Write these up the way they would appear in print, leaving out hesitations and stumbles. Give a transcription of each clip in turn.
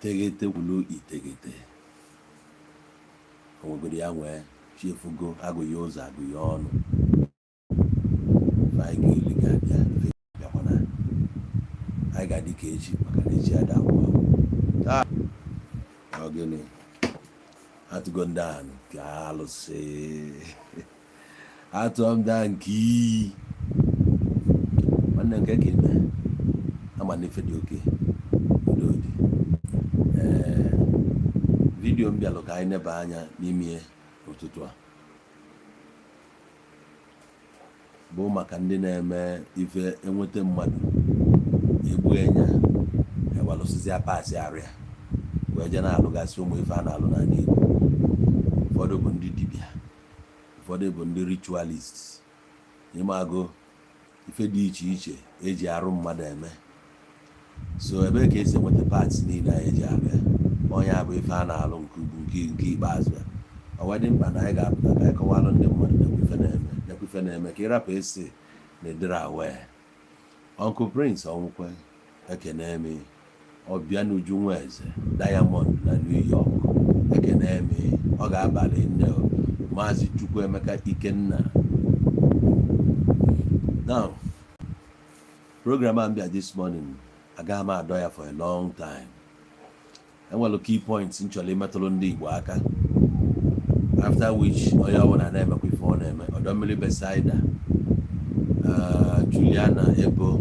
Iteghete kwulu iteghete. Onwegoro ya nwee chiefugo, agụghị ụzọ, agụghị ọnụ. Ife anyị ga-eli ga-abịa, ife bịakwana, anyị ga-adị ka echi, maka na echi ada agwụ agwụ. Taa ọ gịnị atụgo ndị a nke alụsị, atụọ m daa nke iyi. Nwanne, nke ka ime ama na ife dị oke udo dị. Ee, video m bịalụ ka anyị neba anya n'ime ụtụtụ a bụ maka ndị na-eme ife enweta mmadụ egbu enya, ewelụsịzịa parts arụ ya wee jee na-alụgasị ụmụ ife a na-alụ n'ala Igbo. Ụfọdụ bụ ndị dibịa, ụfọdụ bụ ndị ritualists, ịmago ife dị iche iche eji arụ mmadụ eme. So ebe ka esi enweta parts niile a eji arụ ya, onye a bụ ife a na-alụ nke ugwu nke ikpeazụ ya. Ọ wee dị mkpa na anyị ga-apụta ka anyị kọwalụ ndị mmadụ nekwa ife na-eme, nekwa ife na-eme, ka ịrapụ esi na ịdịrị aware. Uncle Prince Ọnwụkwe, ekene m. Ọbịanuju Nweze Diamond na New York, ekene m. Ọ ga-abalị nne o. Maazị Chukwuemeka Ikenna. Now, program a mbịa this morning, agaghị m adọ ya for a long time. Enwere key points m chọrọ imetụrụ ndị Igbo aka, after which onye ọbụla na-emekwa ife ọ na-eme. Ọdọ mmiri Besaida, Juliana Ebo,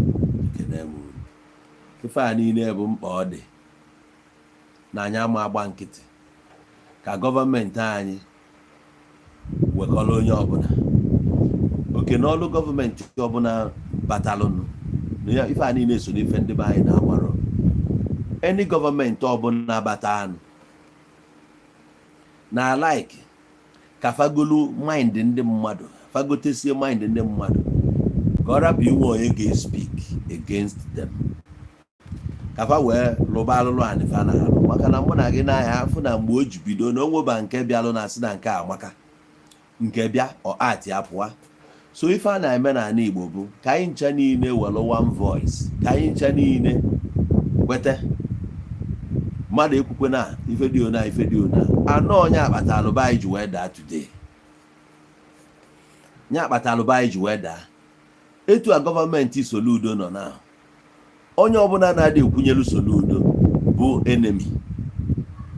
ekene m unu. Ife a niile bụ mkpa ọ dị na anyị ama agba nkịtị ka gọọmenti anyị wekọrọ onye ọbụla oke n'ọlụ. Gọọmenti ọbụla batalụnụ na ya, ife a niile so n'ife ndị be anyị na-amarọ. Any gọọmenti ọbụla bata anụ na like ka fagolu mind ndị mmadụ, fagotesie mind ndị mmadụ, ka ọ rapụ inwe onye ga-speak against them, ka fa wee lụba alụlụ anị fa na-alụ. Maka na mụ na gị n'anya afụ na mgbe o ji bido na onweba nke bịalụ na asị na nke a amaka, nke bịa ọ ati apụa. So ife a na-eme n'ala Igbo bụ ka anyị ncha niile were one voice, ka anyị ncha niile kwete. Mmadụ ekwukwe na ife dị ona, ife dị ona anọ. Onye akpata alụba anyị ji wee daa today, nye akpata alụba anyị ji wee daa. Etu a gọọmenti Soludo nọ na, onye ọbụla na-adị ekwunyelu Soludo bụ enemy.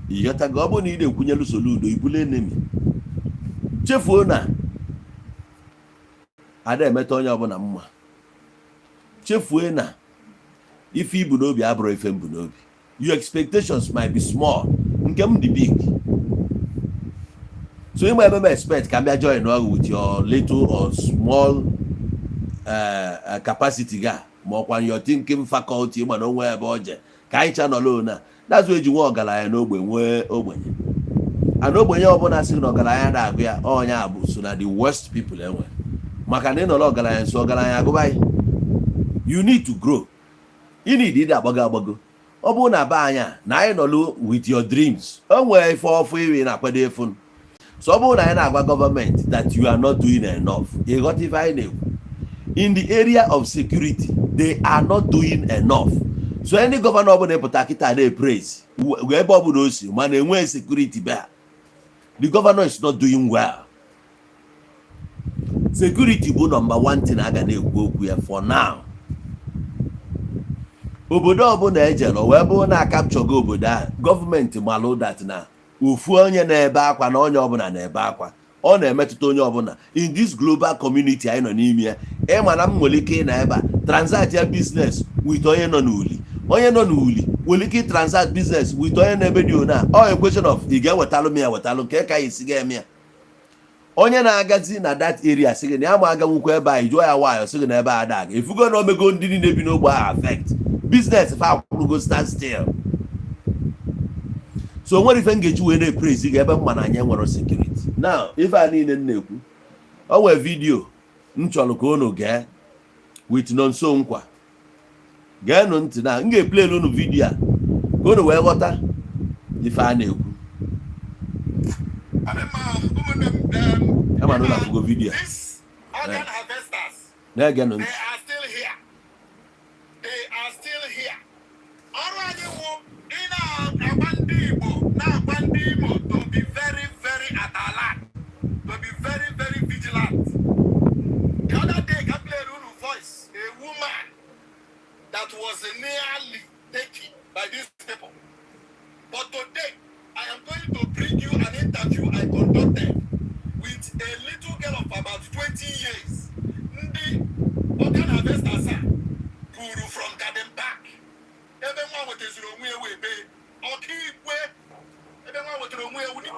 Ịghọtago? Ọ bụrụ na ị na-ekwunyelu Soludo, ibulu enemy. Chefuo na ada emeta onye ọbụla mma. Chefue na ife ibu n'obi abụrụ ife mbụ n'obi. Your expectations might be small, nke m dị big. So ịma ebe m expect ka m bịa join ọgụ with your little or small capacity ga, ma ọkwa your thinking faculty. Mana onwe ebe ọ je ka anyị cha nọrọ na that's why eji nwee ọgaranya n'ogbe, nwee ogbenye. And ogbenye ọbụla sị na ọgaranya na-agụ ya, onye a bụ so na the worst people enwe. Maka na ị nọrọ ọgaranya nso, ọgaranya agụba ya. You need to grow, you need ịdị agbago agbago. Ọ bụrụ na be anyị a na anyị nọlụ with your dreams, o nwee ife ọfụ iri na-akwado efu. So ọ bụrụ na anyị na-agwa gọọmenti that you are not doing enough, ịghọta ife anyị na-ekwu? In the area of security, they are not doing enough. So any governor ọbụla ịpụta kịta na-epraise ebe ọbụla o si, mana enweghị security be ha, the governor is not doing well. Security bụ number one thing a ga na-ekwu okwu ya for now. Obodo ọbụla ejere wee bụrụ na akapchọgo obodo ahụ, gọọmenti malụ that na ofu onye na-ebe akwa na onye ọbụla na-ebe akwa, ọ na-emetụta onye ọbụla in this global community anyị nọ n'ime ya. Ịma na m nwere ike ịna ebe a transact ya business with onye nọ n'uli, onye nọ n'uli nwere ike transact business with onye na-ebe dị ona. Ọ a question of ị ga-ewetalụ m ya, wetalụ nke ka anyị si ga-eme ya. Onye na-agazi na that area sị gị na ya ma aganwukwa ebe a, jụọ ya nwaanyị, sị gị na ebe a da aga. Ifugo na omego ndị niile bi n'ogbe ahụ affect business fa, akwụrụgo stand still. So o nwere ife m ga-eji wee na-epraise gị ebe mma na anyị nwere security now. Ife a niile m na-ekwu, o nwee video m chọrọ ka unu gee with Nonso Nkwa. Geenụ ntị na m ga-eplay unu video a ka unu wee ghọta ife a na-ekwu. Ụmụnne m, Ama na unu afụgo video a. These organ harvesters, Na-egenụ ntị. they are still here. They are still here. Ọrụ anyị wụ ị na-agba Imo to be very, very at alert, to be very, very vigilant. The other day, I played unu voice, a woman that was nearly taken by these people. But today, I am going to bring you an interview I conducted with a little girl of about 20 years. Ndị organ harvesters a buru from Garden Park. Ebe nwa nwetaziri onwe ya wee bee Ọkaikwe, ebe nwa nwetara onwe ya wuni.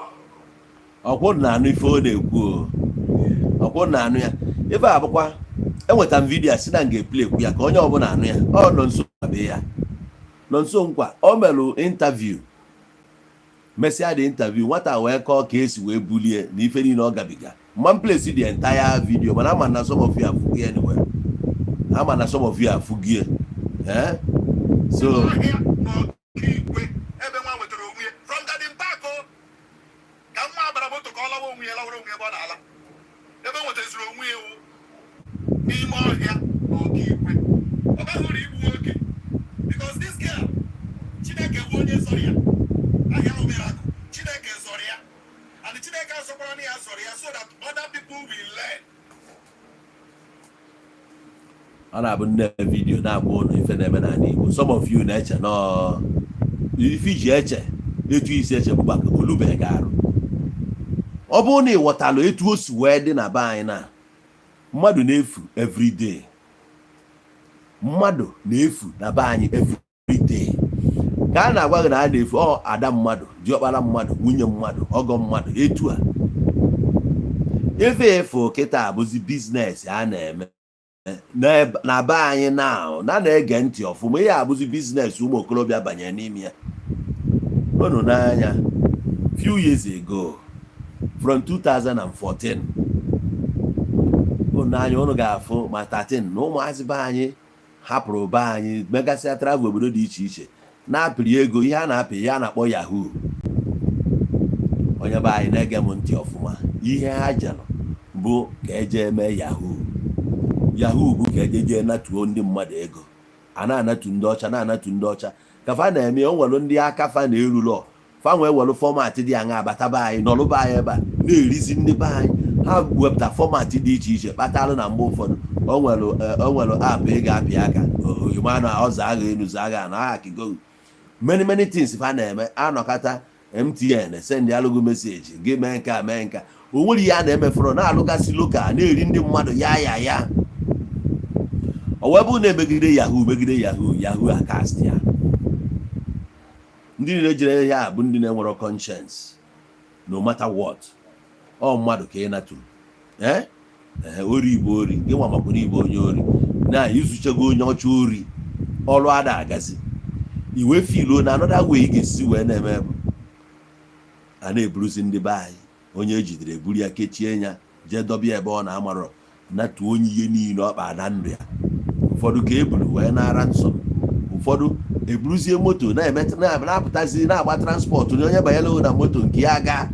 Ọkwụ na-anụ ife ọ na-ekwu o. Ọkwụ na-anụ ya. Ife a bụkwa enweta m video si na m ga-eplay ekwu ya ka onye ọbụla anụ ya. Ọ nọ nso be ya, nọ nso nkwa o melụ interview. Mesịa dị interview, nwata wee kọọ ka esi wee bulie na ife niile ọ gabiga. Mma place the entire video, mana ama na some of you afụgie. Anyway, ama na some of you afụgie, eh? So ọhịa n'Ọkaikwe, ebe nwa nwetara onwe ya from Garden Park o, ka nwa bara moto ka ọ lawa onwe ya, lawara onwe ya ebe ọ na-ala, ebe o nwetaziri onwe ya wụ n'ime ọhịa n'Ọkaikwe. Ọ baghị uru igbu oge because this girl, Chineke bụ onye zọrọ ya ahịa ahụ miracle. Chineke zọrọ ya, and Chineke azọkwara na ya zọrọ ya so that other people will learn. Ọ na-abụ nne video na-agba ụnụ ife na-eme n'ala Igbo. Some of you na-eche nọọ ife iji eche etu isi eche bụ maka olubeghị arụ. Ọ bụrụ na ị ghọtalụ etu o si wee dị na be anyị na mmadụ na-efu everyday, mmadụ na-efu na be anyị everyday, ka a na-agwa gị na a na-efu ọ ada mmadụ, diọkpara mmadụ, nwunye mmadụ, ọgọ mmadụ, etu a efe efu kịta abụzi business a na-eme na be anyị na na-ege ntị ọfụma. Ihe abụzi business ụmụ okorobịa banyere n'ime ya. Unu n'anya, few years ago, from 2014, unu n'anya unu ga-afụ ma 13 na ụmụazị be anyị hapụrụ be anyị, megasịa travel obodo dị iche iche, na-apịrị ego ihe a na-apị, ihe a na-akpọ yahoo. Onye be anyị na-ege m ntị ọfụma, ihe ha jelụ bụ ka eje eme yahoo. Yahoo bụ ka eje jee natuo ndị mmadụ ego, a na-anatu ndị ọcha, na-anatu ndị ọcha ka fa na-eme. O nwere ndị aka fa na-erulọ, fa nwee welu format dị aṅa abata be anyị, nọrụ be anyị ebe a na-erizi ndị be anyị. Ha wepụta format dị iche iche kpatalụ na mgbe ụfọdụ o nwere app ị ga-apị aka oyima na ọza agha elu za agha na aha kigo. Many, many things fa na-eme. Anọkata MTN send alụgụ message gị, mee nke a, mee nke a. O nwere ihe a na-emefọrọ na-alụgasị local, na-eri ndị mmadụ ya ya ya. O wee bụrụ na-emegide yahoo, megide yahoo, yahoo akast ya. Ndị niile jere ya bụ ndị na-enwero conscience. No matter what, ọ mmadụ ka ị natụrụ, ee ee, ori igbo ori gị nwa makwara igbo onye ori na izuchego onye ọcha ori ọrụ ada agazi iwe filuo na another way ị ga-esi wee na-eme bụ a na-eburuzi ndị be anyị. Onye ejidere, eburu ya, kechie ya, jee dọbịa ebe ọ na-amarọ, natuo onye ihe niile ọ kpa na ndụ ya. Ụfọdụ ka eburu wee nara nsọ, ụfọdụ eburuzie moto na-apụtazi na-agba transport na onye banyere na moto nke ya gaa,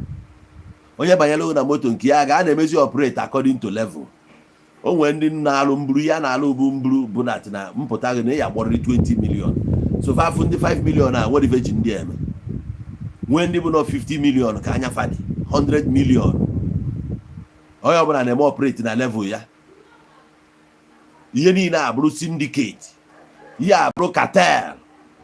onye banyere na moto nke ya gaa. A na-emezi operate according to level. O nwere ndị na-alụ mburu ya na-alụ bụ mburu bụ na mpụta gị na ya gbọrịrị 20 million. So fafụ ndị 5 million a nwere ife ji ndị eme. Nwee ndị bụ nọ 50 million ka anya fadị 100 million. Onye ọbụla na-eme operate na level ya. Ihe niile abụrụ syndicate, ihe abụrụ cartel,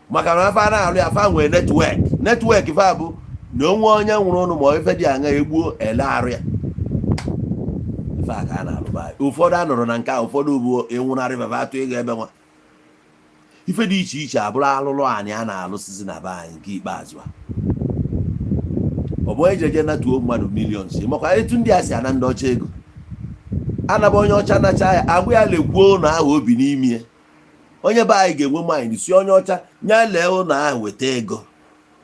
maka na afa na-alụ ya, fa nwee network. Network fa bụ na onwe onye nwụrụ ụnụ ma ife dị aṅa egbuo ele arụ ya. Ife a ka a na-alụ be anyị. Ụfọdụ anọrọ na nke a, ụfọdụ bụ ịnwụnarị baba atụ ego ebe nwa ife dị iche iche abụrụ alụlụ anyị a na-alụsizi na be anyị. Nke ikpeazụ a, ọ bụ onye jeje natuo mmadụ millions, makwa etu ndị a si ana ndị ọcha ego. Anaba onye ọcha nacha ya, agwa ya lekwuo ụlọ ahụ obi n'ime ya. Onye be anyị ga-enwe mind si onye ọcha nye lee ụlọ ahụ, weta ego.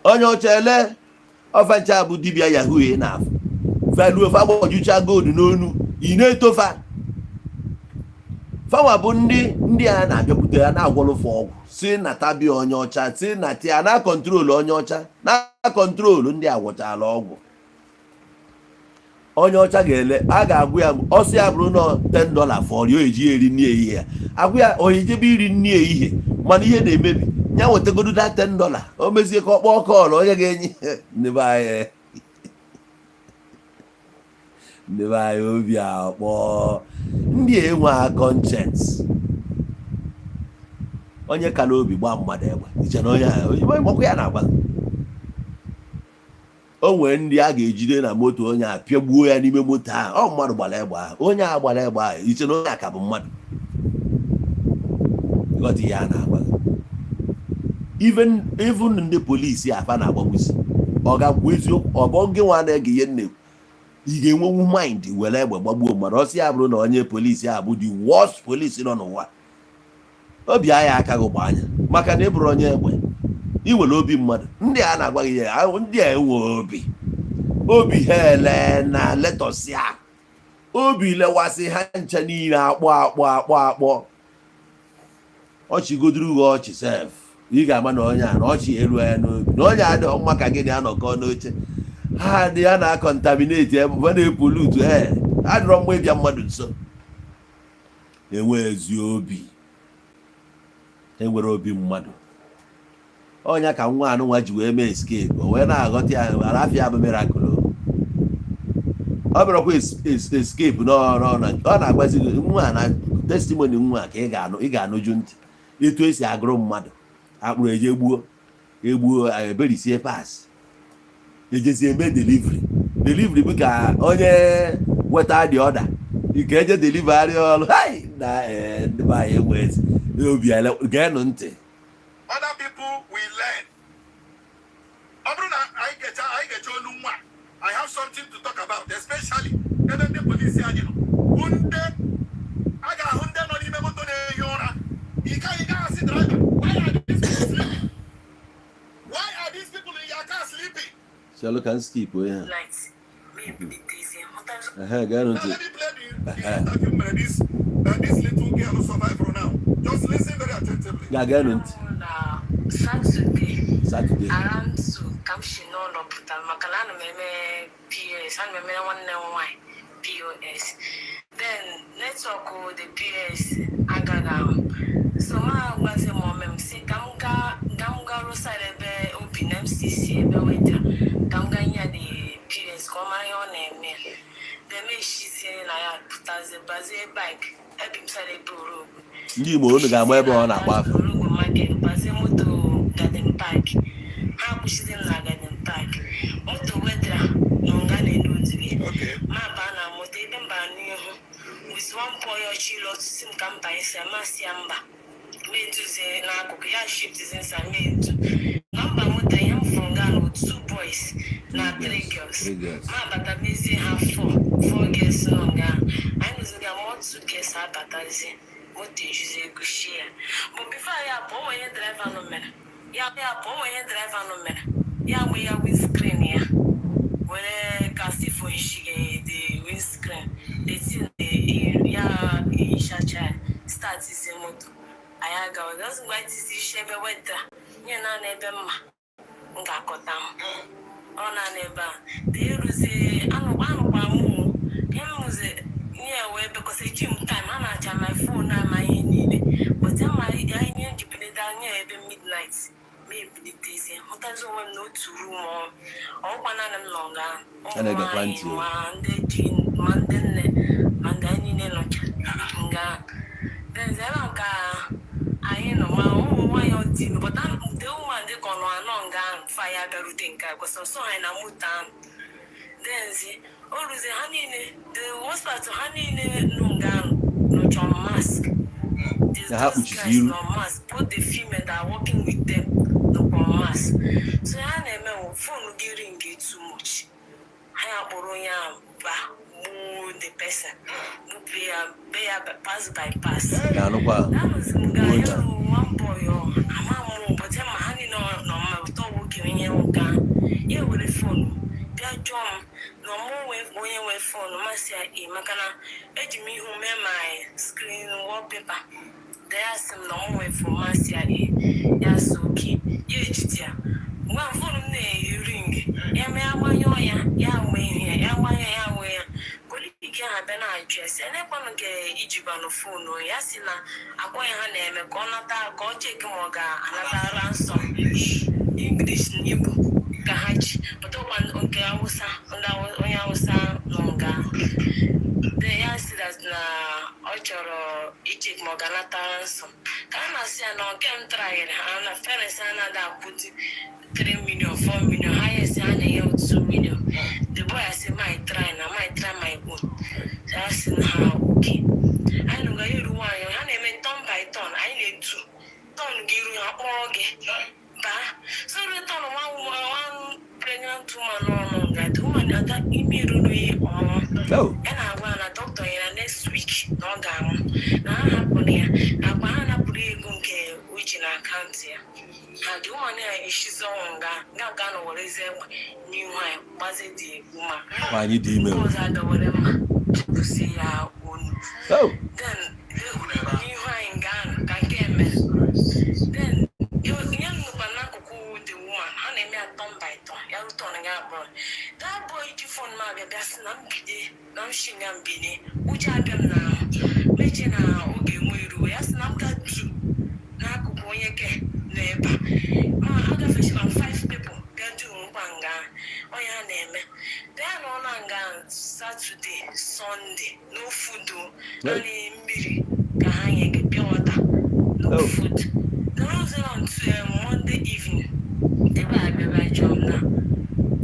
Onye ọcha ele ọfancha bụ dibịa yahoo ị na-afụ feluo fa gbọjucha gold n'onu ị na-etofa. Fanwa bụ ndị a na-abịakwute ya na-agwọlụfa ọgwụ, si na tabia onye ọcha, si na tia na control onye ọcha, na control ndị agwọchala ọgwụ. Onye ọcha ga-ele, a ga-agwụ ya ọsọ ya bụrụ nọ $10 fọrọ ya eji eri nri ehihie ya. Agwụ ya oyijebe iri nri ehihie, mana ihe na-emebi ya, nwetagodo da $10, o mezie ka ọ kpọọ call onye ga-enye ndị be anyị. Ndị be anyị, obi akpọ ndị enwe conscience. Onye kara obi gbaa mmadụ egbe, iche na onye ahụ gbakwa ya na-agba. O nwere ndị a ga-ejide na moto, onye a pịagbuo ya n'ime moto ahụ. Ọ mmadụ gbara egbe ahụ, onye a gbara egbe ahụ, iche na onye a ka bụ mmadụ? Ịghọta ihe a na-agwa gị? Even ndị polisi afa na-agbagbusi, ọ ga-akwu eziokwu? Ọ bụ gị nwa na-ege ihe nna ekwu, ị ga-enwenwu mind were egbe gbagbuo mmadụ? Ọsị ya bụrụ na onye polisi a bụ the worst polisi nọ n'ụwa, obi agha aka gị gba anya, maka na ị bụrụ onye egbe, ị nwere obi mmadụ. Ndị a na-agwa gị ya, ndị a enwe obi, obi ha ele na letọsịa obi, lewasị ha ncha niile, akpọ akpọ akpọ akpọ ọchị goduru gị ọchị sef. Ị ga-ama na onye a na ọchị elu ya n'obi, na onye adịghị mma ka gị na-anọkọ n'oche ha dị ya na-acontaminate ebe na-epollute. Ee, adịrọ mma ịbịa mmadụ nso. Enwe ezi obi, enwere obi mmadụ. Ọnya ka nwa anụnwa ji wee mee escape, o wee na-aghọta ya arafia bụ miracle. Ọ bịarakwa escape ọ na-agwazi gị nwa na testimony nwa ka ị ga-anụ, ị ga-anụju ntị etu esi agụrụ mmadụ akpụrụ eje gbuo egbuo, eberisie parts, ejezie eme delivery. Delivery bụ ka onye weta dị ọda ka eje delivery ọrụ. Hai na ndị be anyị enwe ezi obi. Geenụ ntị. Other people will learn. Ọ bụrụ na anyị ga-eche olu nwa, I have something to talk about, especially ebe ndị polisi anyị nọ, bụ ndị a ga-ahụ ndị nọ n'ime moto na-ehi ụra. Ị gaghị gaa asị driver, "Why are these people sleeping? Why are these people in your car sleeping?" Chelụ ka m skip onye ha. Night ma ebilitezie hụtazi. Ehe, geenụ Now ntị. let me play the interview mere this little girl who survived for now. Just listen very attentively. Ga geenụ ntị. Na Saturday, Saturday, around 2 ka m si n'ụlọ pụta, maka na ana m eme POS, ana m emere nwanne m nwaanyị POS. Then network the POS agaghị ahụ, so ma gwazie m ome m si ka m gaa roadside ebe obi na MCC ebe weta, ka m gaa nye ya the POS ka ọ mara ihe ọ na-eme. Then meshizie na ya pụtazie, bazie bike ebi m side ebe Orogwe. Ndị Igbo, unu ga-agba ebe ọ na-agba afọ. Orogwe Market, bazie moto Garden Park. Ha kwụsịzi m na Garden Park, moto wedra na nga na-elu ozugbo. Ma baa na moto, ebe m bara n'ihu with one boy, ọchị ilu ọtụtụ m ka m banye si amasị ya mba, ma eduzie n'akụkụ ya, shiftizi nsa ma edu na mba moto. Ihe m fụrụ nga na two boys na three girls. Three girls. Ma bata mezie ha four, four girls nọ nga. Anyị nụziga more, two girls abatazie moto, ejuzi eguchie ya. But before ya pụọ, onwe ihe driver nọ mere ya. Ya pụọ, onwe ihe driver nọ mere ya. Mgbe ya windscreen ya were ka sifo hishige the windscreen, the thing ya ehichacha ya, startizie moto, anyị agawa. Ọzọ mgbe anyị tizi isi ebe weta nye naanị ebe mma m ga-akọta m, ọ naanị ebe a dị eruzie. Anụkwa anụkwa m o ihe m mụzi nye wee because eji m time ha na-acha my phone ama ihe niile, but ama ya ihe njipụlite anya ebe midnight ma ebilitezie, hụtazi onwe m n'otu room. Ọkwa naanị m nọ nga. A na-egekwa ntị o. Ma ndị ji, ma ndị nne, ma ndị anyị niile nọcha nga. Then ebe ahụ ka anyị nọ, ma ụmụ nwaanyị dị, but the woman dị ka ọ nọ anọ nga ahụ fa ya bịarute nke a kwesịrị so anyị na moto ahụ. Then o ruzie, ha niile, the worst part, ha niile nọ nga ahụ nọcha on mask. Na ha Those kpuchiri guys iru. nọ mask, both the female that are working with them nọkwa on mask. So ha na-eme wụ phone gị ring too much, ha ya kpọrọ onye ahụ ba gbuo the person, gbupụ ya be ya pass by pass. Ga-anụkwa. Anụzi m ga Gbuo ya ya. ruru one boy, ọ ama m ụbọchị ma ha niile nọ mma ụtọ nwoke onye nwoke ahụ ya were phone bịa jụọ m na ọmụ nwe onye nwe phone. Masị ya ee, maka na eji m ihu mee my screen wallpaper. Da ya sị m na ọmụ nwe phone. Masị ya ee. Ya sị oke, ya ejide ya ngwa m phone m na-ering, ya mee agbanyụọ ya, ya nwee ihe ya, ya gbanyụọ ya, nwee ya. Colleague ahụ abịa na-ajụ ya sị elekwanụ nke ijikwanụ phone. Ya sị na akwa ya ha na-eme ka ọ nata, ka ọ check ma ọ ga-anata ransom. English na Igbo ka ha ji pụtakwa, nke Awụsa, ndị onye Awụsa nọ nga. Then ya si that na ọ chọrọ icheck ma ọ ga-anata ransom. Ka a na-asị ya na nke m tryịrị ha na parents anaghị akwụdi 3 million, 4 million, highest ha na-enye 2 million. The boy asị, "My try na my try my own." Ya sị na ha okay. Anyị nụga iru nwaanyị, ha na-eme turn by turn. Anyị na-etu turn gị iru, ha kpọrọ gị baa. So turn nwa one pregnant woman nọ nga, the woman ada ime ruru ya ọnwụ. Oh. Ya na-agwa ya na dọkịta nyere next week na ọ ga-anwụ, na ha hapụrụ ya akpa, ha napụrụ ya ego nke uche na account ya. Ha the woman ya eshizi ọnwụ nga nga ga nọ werezie egbe n'ihu anyị gbazie the woman. Nwaanyị dị ime. Nke ọzọ adọwere mma chụpụsị ya onu. Oh. Then n'ihu anyị nga ahụ ka nke eme. Then ihe m nụkwa n'akụkụ the woman, ha na-eme ya turn by turn. Ya ru turn ya abụọ, that boy ji phone m abịa, bịa sị na m bilie, na m shi nga m bilie. Ụjọ abịa m n'ahụ, meche na oge nwe eruo. Ya sị na m ga tu n'akụkụ onye ke nọ ebe a, ma agafechara m five people bịa dum nkwa nga onye ha na-eme. Bịa nọ na nga Saturday, Sunday, no food o. Naanị mmiri ka ha nye gị, pure water, no Oh. food. Then on to Monday evening, ebe a bịara jụọ m na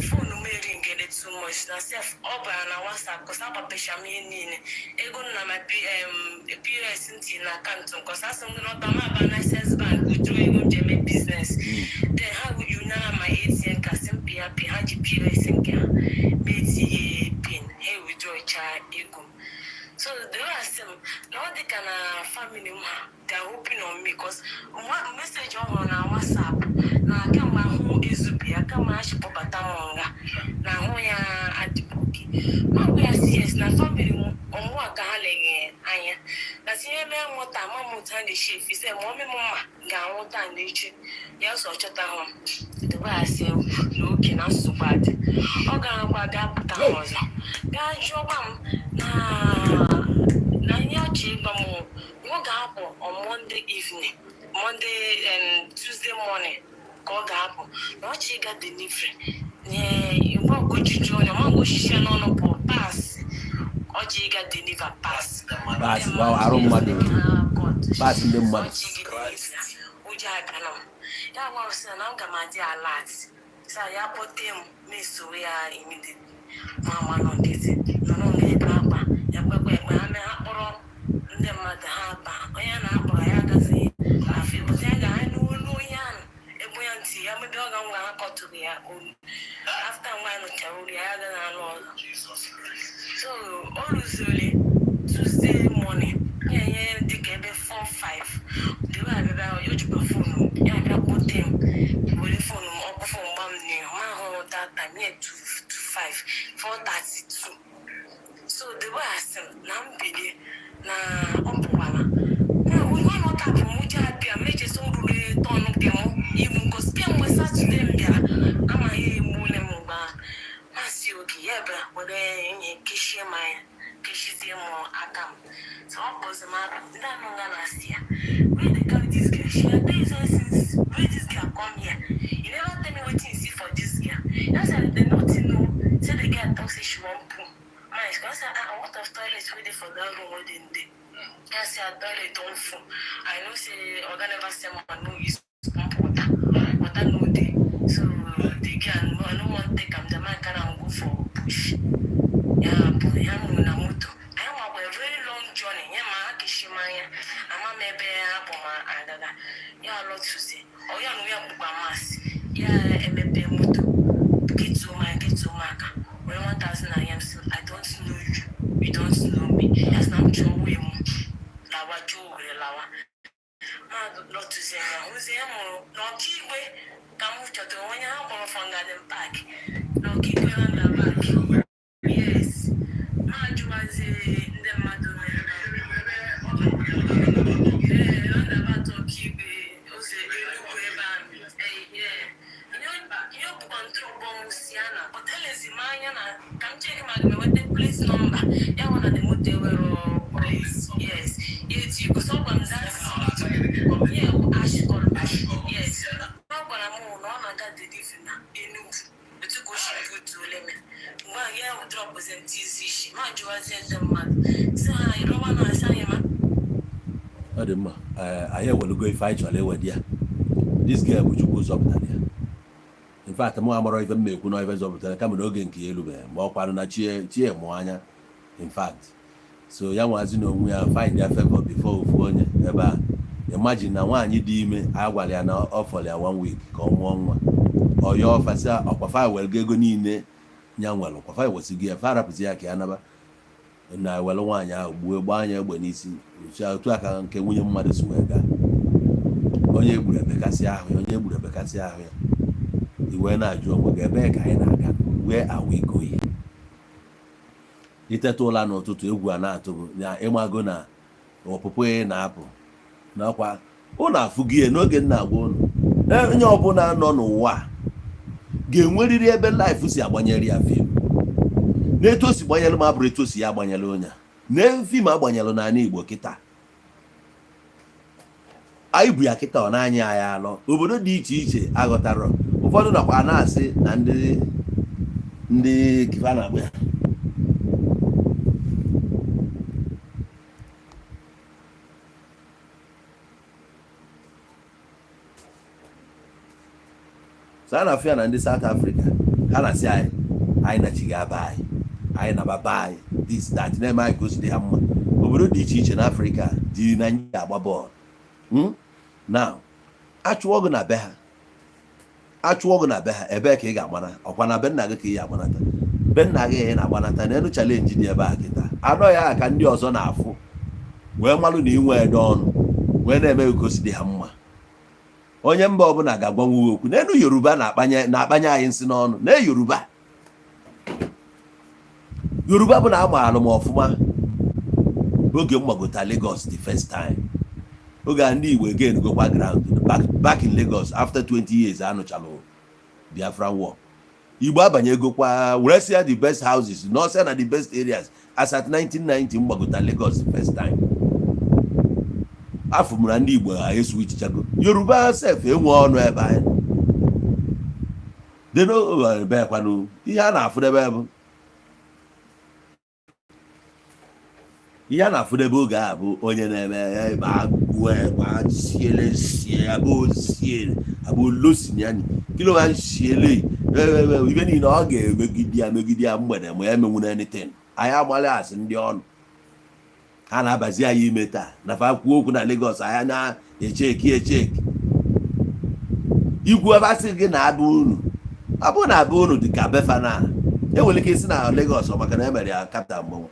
phone m eringere too much na sef. Ọ bara na WhatsApp 'cause agbapecha m ihe niile, ego m na my POS ntị na account m, 'cause asị m gị n'ọta m aba na Access Bank withdraw ego m ji eme business. Then ha yunara my ATM card, sị m pịa pin. Ha ji POS nke ha ma etinye pin, ha withdraw cha ego m. So the way asị m na ọ dị ka na family m ha, they are hoping on me, 'cause message ọ hụrụ na WhatsApp na kemgbe ahụ ezubi ya kama ha chịkpọbata m nga na ahụ ya adịbụghị. Ma gwa ya si yes, na family m ọmụa ka ha leghe anya na tinye mee mụta ama m otu ha na-esi efise ma ọmị m mma ga-anwụ taa na echi ya sọ chọta hụ m. The way I say na oke na nsogbu adị, ọ ga-akwa bịa pụta m ọzọ, bịa jụọkwa m na ihe ọchị ịgwa m ọ ga-apụ on Monday evening, Monday, Tuesday morning ka ọ ga-apụ, na ọchị ịga delivery nye mgbe ọgụjuju onye ma osisi ya n'ọnụ bụ pass, ọchị ịga deliver pass. Pass, wow, arụ mmadụ. Pass ndị mmadụ. Ọchị ịga deliver, ụjọ abịa m. Ya gwa m sị na m ga m adị alert sa ya kpọte m na-esowe ya immediately. Ma ama nọ nkịtị nọrọ n'ebe akwa ya kpekwa ekpe. Ha mee, ha kpọrọ ndị mmadụ, ha ba onye a na-akpọrọ ya agazighị afọ ịpụta ya ga ha n'olu onye ahụ ebe ya ntị ya mebe ọ ga ngwa ha kọtụrụ ya olu. After nwa ya nụchara olu ya, ya agaghị anụ ọzọ. So o ruzoli Tuesday morning, ya nye dịka ebe 4 5 the way abịa, o jikwa phone ya abịa kpote m, were phone m, ọkụ phone gba m n'ihu ma hụrụ that time ya 2 to 5, 4:32. So the way asị m na m bilie na ọ pụkwala na onye nọtapụ m, ụjọ abịa mechesi o ruru turn nke m igbu ngosi. Kemgbe Saturday m bịara amaghị egbule m. Mgbe ahụ masị oge ya bịara were ihe kechie m anya, kechizie m aka m. So ọ kpọzi m aka ndị anụ nga na-asị ya, "Where they carry this girl?" She had days since where this girl come here. "You never tell me wetin you see for this girl." Ya say they nothing know, say the girl talk say she wan poo. My I say, "Ah, what of toilet wey dey for that room wey dem dey?" Ya say her toilet don full. I know say oga never send man no use pump water, water no dey. So the girl no, I no wan take am. The man carry am go for bush. Ya bụ ya mụ na moto anyị nwakwa a very long journey. Ya ma ha keshi m anya, ama m ebe ha bụ ma agaga. Ya lọtụzi ọ ya na ya gbukwa masị ya emepe moto ketuo m anya, ketuo m aka, were 1000 na ya. M sị, "I don't know you, you don't know me." Ya sị na m chọọ wee m lawa, chọọ were lawa. Ma lọtụzie ya hụzie ya mụrụ n'Ọkaigwe ka m chọtara onye ha kpọrọ from Garden Park n'Ọkaigwe roundabout. Yes, ma jụwazie ndị mmadụ. Ee, roundabout Ọkaigwe, ụzọ Enugwu ebe ahụ. Ee, ihe ọ bụkwa ntụ ụgbọ m si ya na but elezi m anya na ka m check ma aga m enweta plate number ya hụ na the moto ewero plate. Yes, ya eti gosi ọ gwara m that yeah, ash color. Yes, ọ gwara m na ọ na-aga delivery na Enugu, etu ka o si butuole m. Mgbe ahụ ya dropụzi ntị izi isi ma jụwazie ndị mmadụ. Ọ dị mma. Ee, anyị ewelugo ife anyị chọrọ ewedi ya. This girl bụ Chukwu zọpụtara ya. In fact, mụ amarọ ife m ekwu na ife zọpụtara, kama na oge nke ya elubeghị, ma ọ kwarụ na chie chie mụọ anya. In fact, so ya nwazi na onwe ya find ya favor before ofu onye ebe a. Imagine na nwaanyị dị ime, a gwara ya na ọ fọrọ ya one week ka ọ mụọ nwa, ọya ọfasị ọkwafa welgo ego niile ya nwere, ọkwafa ewesigo ya, fa arapụzi ya ka ya naba na ewere nwaanyị ahụ gbuo, gbaa anya egbe n'isi. Otu a ka nke nwunye mmadụ si wee gaa. Onye egburu ebekasị ahụ ya, onye egburu ebekasị ahụ ya. I wee na-ajụ onwe gị, ebee ka anyị na-aga? Where are we going? Iteta ụla n'ụtụtụ, egwu a na-atụ gị na ịmago na ọpụpụ ị na-apụ nakwa ụnụ afụgo ya n'oge nna agwa ụnụ. Onye ọbụla nọ n'ụwa a ga-enwerịrị ebe life si agbanyere ya film. N'etu o si gbanyere m abụrụ etu o si ya agbanyere onye a na film agbanyere n'ala Igbo kịta anyị bụ ya kịta. Ọ na-anya anyị alọ obodo dị iche iche aghọtarọ. Ụfọdụ nakwa na-asị na ndị kifa na-akpọ ya so. A na-afụ ya na ndị South Africa, ha na-asị anyị anyị nachighị aba anyị, anyị naba be anyị, this, that, na-eme anyị ka o si dị ha mma. Obodo dị iche iche n'Afrịka dị Naijiria agba bọọlụ. Now, achụọ gị na be ha, achụọ gị na be ha, ebee ka ị ga-agbana? Ọkwa na be nna gị ka ị ga-agbanata? Be nna gị ị na-agbanata n'elu. Challenge dị ebe a kịta anọ ya ka ndị ọzọ na-afụ wee malụ na inwe ede ọnụ wee na-eme ka o si dị ha mma. Onye mba ọbụla ga-agwanwu okwu n'elu. Yoruba na-akpanye anyị nsị n'ọnụ na Yoruba. Yoruba bụ na amaara m ọfụma oge m gbagota Lagos the first time, oge a ndị Igbo again gokwa ground back in Lagos after 20 years anụchalụ Biafran war. Igbo abanyegokwa were sịa the best houses n'ọsịa na the best areas. As at 1990 m gbagota Lagos the first time, afọ m na ndị Igbo eswichichago. Yoruba sef enwe ọnụ ebe anyị dị n'ebekwanụ. Ihe a na-afụdebe bụ ihe a na-afụdebe oge a bụ onye na-eme ma gụọ ma siele sie abụ sie abụ losiniani kí ló máa ń ṣe eléyìí ibe niile ọ ga-emegide ya, megide ya mgbede ma ya emenwuna anything. Anyị amalị asị ndị ọnụ ha na-abazi anyị ime taa na fa kwuo okwu na Lagos, anyị na-echeki echeki ikwu ebe asị gị na abụ unu abụ na abụ unu dị ka befa na enwere ike isi na Lagos ọ maka na emere ya capital mgbanwe.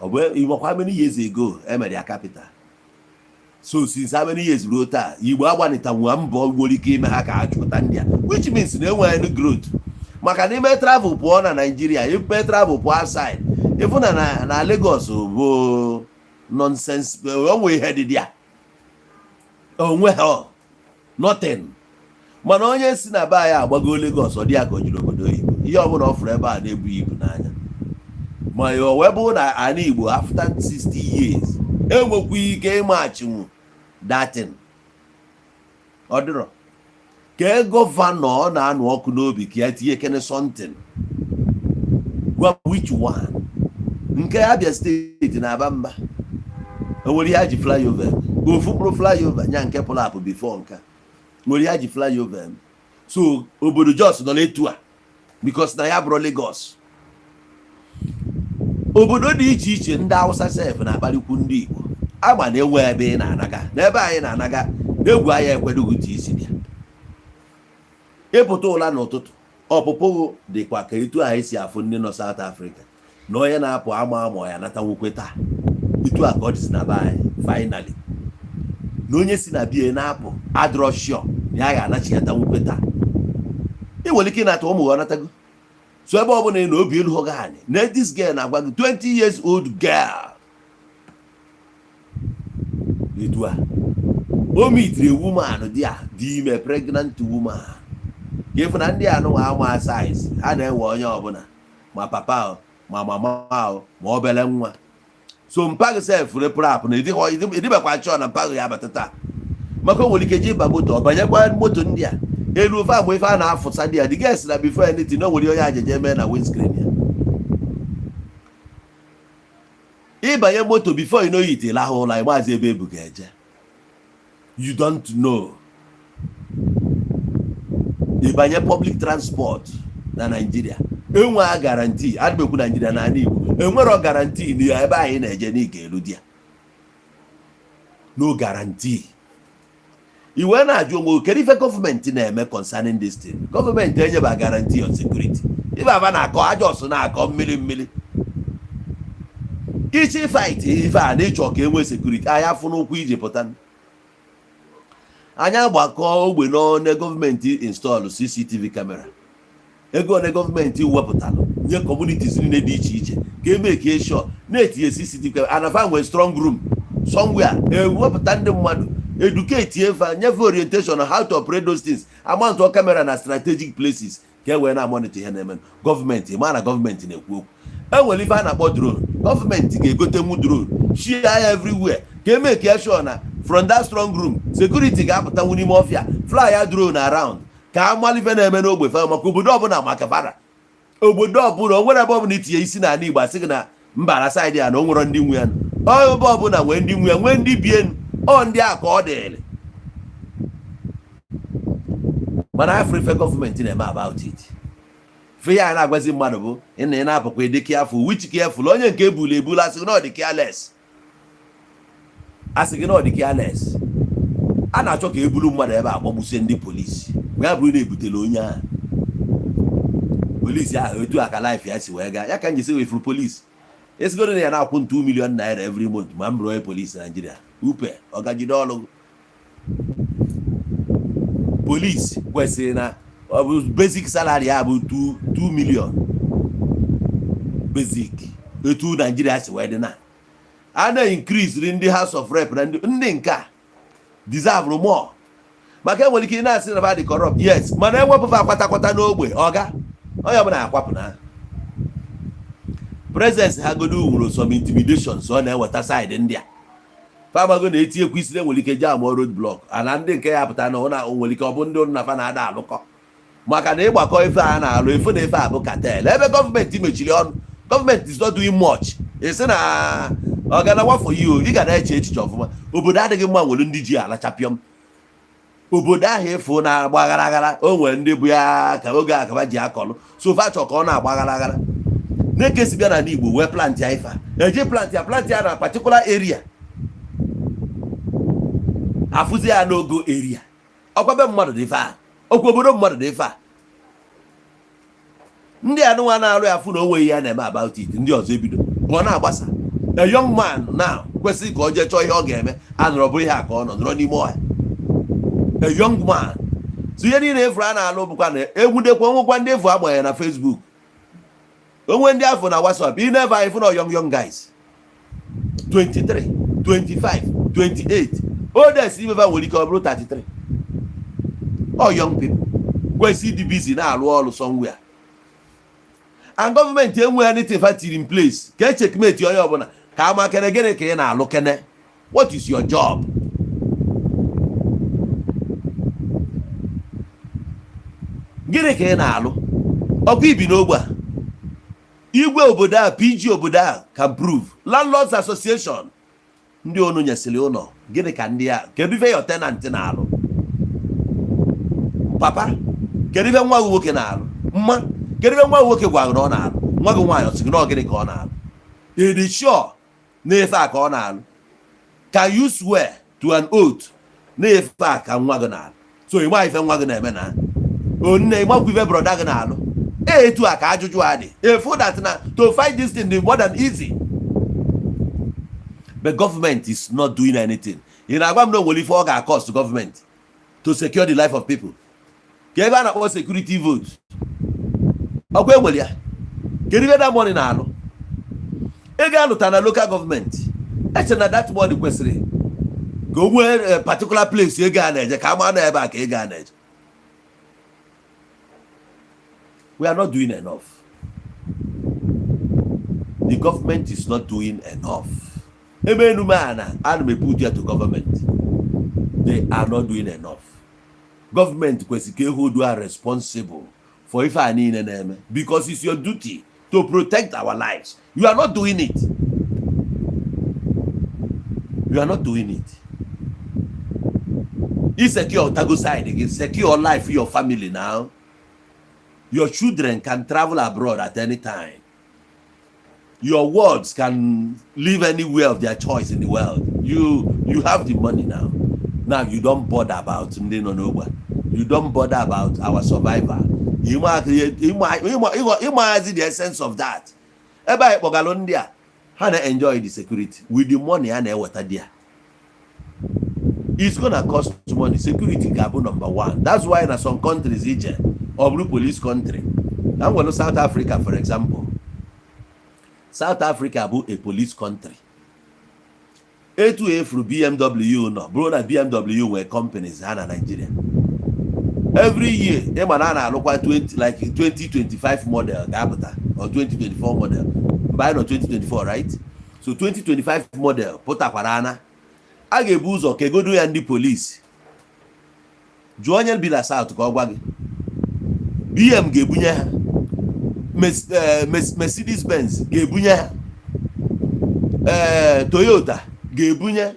Ọ bụ ịmakwa many years ago emere ya capital? So since how many years ruo taa, Igbo agbanịtanwu mbọ nwere ike ime ha ka ha chụpụta ndị a, which means na enweghị growth, maka na ime travel pụọ na Nigeria, ime travel pụọ outside, ịfụ na Lagos bụ nonsense. Onwe ihe dị ya onwe ha nothing. Mana onye si na be anyị agbago Lagos, ọ dị ya ka o jiri obodo oyibo. Ihe ọbụla ọ fụrụ ebe a na-ebu ibu n'anya. Ma o wee bụrụ na ala Igbo after 60 years enwekwa ike ịmachinwu datin, ọ dịrọ ka governor ọ na-anụ ọkụ n'obi ka ya tinye kene something. Gwa which one? Nke Abia Steeti na-aba mba, o nwere ihe a ji flyover, ofu mkpụrụ flyover nya nke pụrụ apụ before nka nwere ihe a ji flyover. So obodo Jos nọ n'etu a because na ya bụrụ Lagos. Obodo dị iche iche, ndị Hausa sef na-akparịkwu ndị Igbo agba na-enwe ebe ị na-anaga n'ebe anyị na-anaga. Egwu anyị ekwedoghị ntị isi bịa ịpụta ụla n'ụtụtụ. Ọpụpụ dịkwa ka etu anyị si afụ ndị nọ South Africa na onye na-apụ ama ama ya nata nwukwe taa. Etu a ka ọ dịzi na be anyị finally, na onye si na bie na-apụ adịrọ sure na ya ga-anachighata nwukwe taa. Ị nwere ike ịnata ụmụ gị ọnatago. So ebe ọ bụla ị na obi elu gị anyị na this girl na-agwa gị, 20 years old girl, etu a o mitiri woman dị a dị ime, pregnant woman, ka ịfụ na ndị anụnwa ama size ha na-ewe onye ọbụla, ma papa o, ma mama o, ma obere nwa. So mpaghị sef repụrụ apụ na ịdịbakwa chọọ na mpaghị ya abata taa, maka o nwere ike ji ịba moto, ọ banyekwa moto ndị a elu ofe agba ife a na-afụsa ndị a dị gas na before anything na o nwere onye ajeje mee na windscreen ya. Ịbanye moto, before you know it, ịlahụ ụla, ịmazi ebe ebu ga-eje. You don't know. Ịbanye public transport na Nigeria, enwe a guarantee. Adịmekwu Nigeria, n'ala Igbo enwero guarantee na ebe anyị na-eje na ị ga-eru di ya. No guarantee. I wee na-ajụ onwe gị, kedu ife gọọmenti na-eme concerning this thing? Gọọmenti enyeba guarantee on security. Ife aba na-akọ aja ọsụ, na-akọ mmiri mmiri ichi fight ife a na ịchọ ka e nwee security. Anyị afụ n'ụkwụ iji pụta, anyị agbakọ ogbe n'one gọọmenti install CCTV camera, ego one gọọmenti wepụtalụ nye communities niile dị iche iche ka eme ka sure na-etinye CCTV camera, anafa nwee strong room somewhere, ewepụta ndị mmadụ, educate efa, nyefe orientation on how to operate those things, amount camera na strategic places ka e wee na-amonitor ihe na-eme. Gọọmenti ma na gọọmenti na-ekwu okwu. E nwere ife a na-akpọ drone. Gọọmenti ga-egotenwu drone, share ya everywhere ka eme ka sure na from that strong room security ga-apụtanwu n'ime ọfịa, fly ya drone around ka amalife na-eme n'ogbe fa, maka obodo ọbụla, maka fara obodo ọbụla o nwere ebe ọbụla itinye isi n'ala Igbo, asị gị na mba na side ya na o nwere ndị nwe ya. Ọ ebe ọbụla nwee ndị nwe ya, nwee ndị bie, ọ ndị a ka ọ dịrị. Mana afọ ife gọọmenti na-eme about it, fe ya na-agwazi mmadụ bụ ị na ị na-apụkwa ịdị careful. Which careful? Onye nke ebulu ebulu, asị gị na ọ dị careless, asị gị na ọ dị careless. A na-achọ ka ebulu mmadụ ebe a, gbagbusie ndị polisi. Ma ya bụrụ na ebutela onye ahụ, polisi ahụ, etu a ka life ya si wee gaa. Ya ka m ji sị wefuru polisi esigodo na ya na-akwụ 2 million naira every month, ma m bụrụ onye polisi Naijiria, upe ọ gajide ọlụ. Polisi kwesịrị na ọ bụ basic salary ya bụ 2 million basic. Etu Naijiria si wee dị na a na-increase ndị House of Rep na ndị nke a deserve more, maka enwere ike ị na-asị na dị corrupt, yes, mana ewepụfa akwatakwata n'ogbe, ọga onye ọbụla akwapụ na presence ha godo nwere some intimidations ọ na-eweta side ndị a. Famago na-etinyekwa isi na enwere ike jee amụọ road block ana ndị nke ya pụta na ọ na nwere ike ọ bụ ndị ụnụ na fa na-ada alụkọ, maka na ịgbakọ ife a na-alụ ife na ife a bụ cartel. Ebe gọọmenti mechiri ọnụ, gọọmenti is not doing much. Esi na ọ ga na wafọ ihe ị ga na-eche echiche ọfụma. Obodo adịghị mma nwere ndị ji ala chapịọm. Obodo ahụ efu na-agba aghara aghara, o nwere ndị bụ ya ka oge akaba ji akọlụ so fa chọ ka ọ na-agba aghara aghara na-ekesi bịa n'ala Igbo wee plant ya. Ife a eje plant ya, plant ya na particular area, afụzi ya n'ogo area. Ọkwa be mmadụ dị ife a, okwu obodo mmadụ dị ife a. Ndị anụnwa na-arụ ya fụ na o nweghị ya na-eme about it, ndị ọzọ ebido ọ na-agbasa. A young man now kwesịrị ka ọ jee chọọ ihe ọ ga-eme, anọrọ bụrụ ihe a ka ọ nọ nọrọ n'ime ọhịa. A young man, so ihe niile efuru a na-alụ bụkwa na egwudekwa nwekwa ndị efu agbanye na Facebook, onwe ndị afọ na WhatsApp. Ị never ịfụ na young young guys, 23, 25, 28, oldest imefa nwere ike ọ bụrụ 33. All young people kwesị ịdị busy na-arụ ọrụ somewhere, and gọọmenti enweghị anything fa tiri in place ka e checkmate onye ọbụla, ka ama kene gịnị ka ị na-alụ, kene what is your job. Gịnị ka ị na-alụ? Ọkwa ibi n'ogbe a, igwe obodo a, PG obodo a can prove, landlords association, ndị onu nyesịrị ụlọ, gịnị ka ndị a, kedu ife your tenant na-alụ? Papa, kedu ife nwa gị nwoke na-alụ? Mma, kedu ife nwa gị nwoke gwara na ọ na-alụ? Nwa gị nwaanyị ọ sị gị na ọ gịnị ka ọ na-alụ? Ị dị sure na ife a ka ọ na-alụ? Can you swear to an oath na ife a ka nwa gị na-alụ? So ị ma ife nwa gị na-eme na onne, ịmakwa ife brother gị na-alụ. Etu a ka ajụjụ a dị efu that na to fight this thing dị more than easy, but government is not doing anything. Ị na-agwa m na o nwere ife ọ ga-cost government to secure the life of people? Ka ebe a na-akpọ security vote, ọkwa enwere ya? Kedu ife that money na-alụ? Ego alụta na local government, eche na that money kwesịrị ka o nwee particular place ego a na-eje, ka ama na ebe a ka ego a na-eje. We are not doing enough. The government is not doing enough. Ebe enume a na ana m put ya to government, they are not doing enough. Gọọmenti kwesịrị ka hold are responsible for ife a niile na-eme, because it's your duty to protect our lives. You are not doing it. You are not doing it. I secure tago side gị, secure life your family. Now your children can travel abroad at any time. Your wards can live anywhere of their choice in the world. You have the money now. Now you don't bother about ndị nọ n'ogbe. You don't bother about our survival. Ịmaghazi the essence of that. Ebe anyị kpọgalụ ndị a, ha na-enjoy the security with the money a na-eweta there. It's gonna cost money. Security ga-abụ number one. That's why na some countries ije, ọ bụrụ police country na nwere. South Africa, for example, South Africa bụ a police country. Etu efuru BMW nọ bụrụ na BMW nwere companies ha na Nigeria, every year ịma na a na-alụkwa 20, like 2025 model ga-apụta or 2024 model. Mgbe anyị nọ 2024, right? So 2025 model pụtakwara ana a ga-ebu ụzọ kegodo ya ndị polisi. Jụọ onye bi na South ka ọ gwa gị. BM ga-ebunye ha, Mercedes Benz ga-ebunye ha, ee, Toyota ga-ebunye,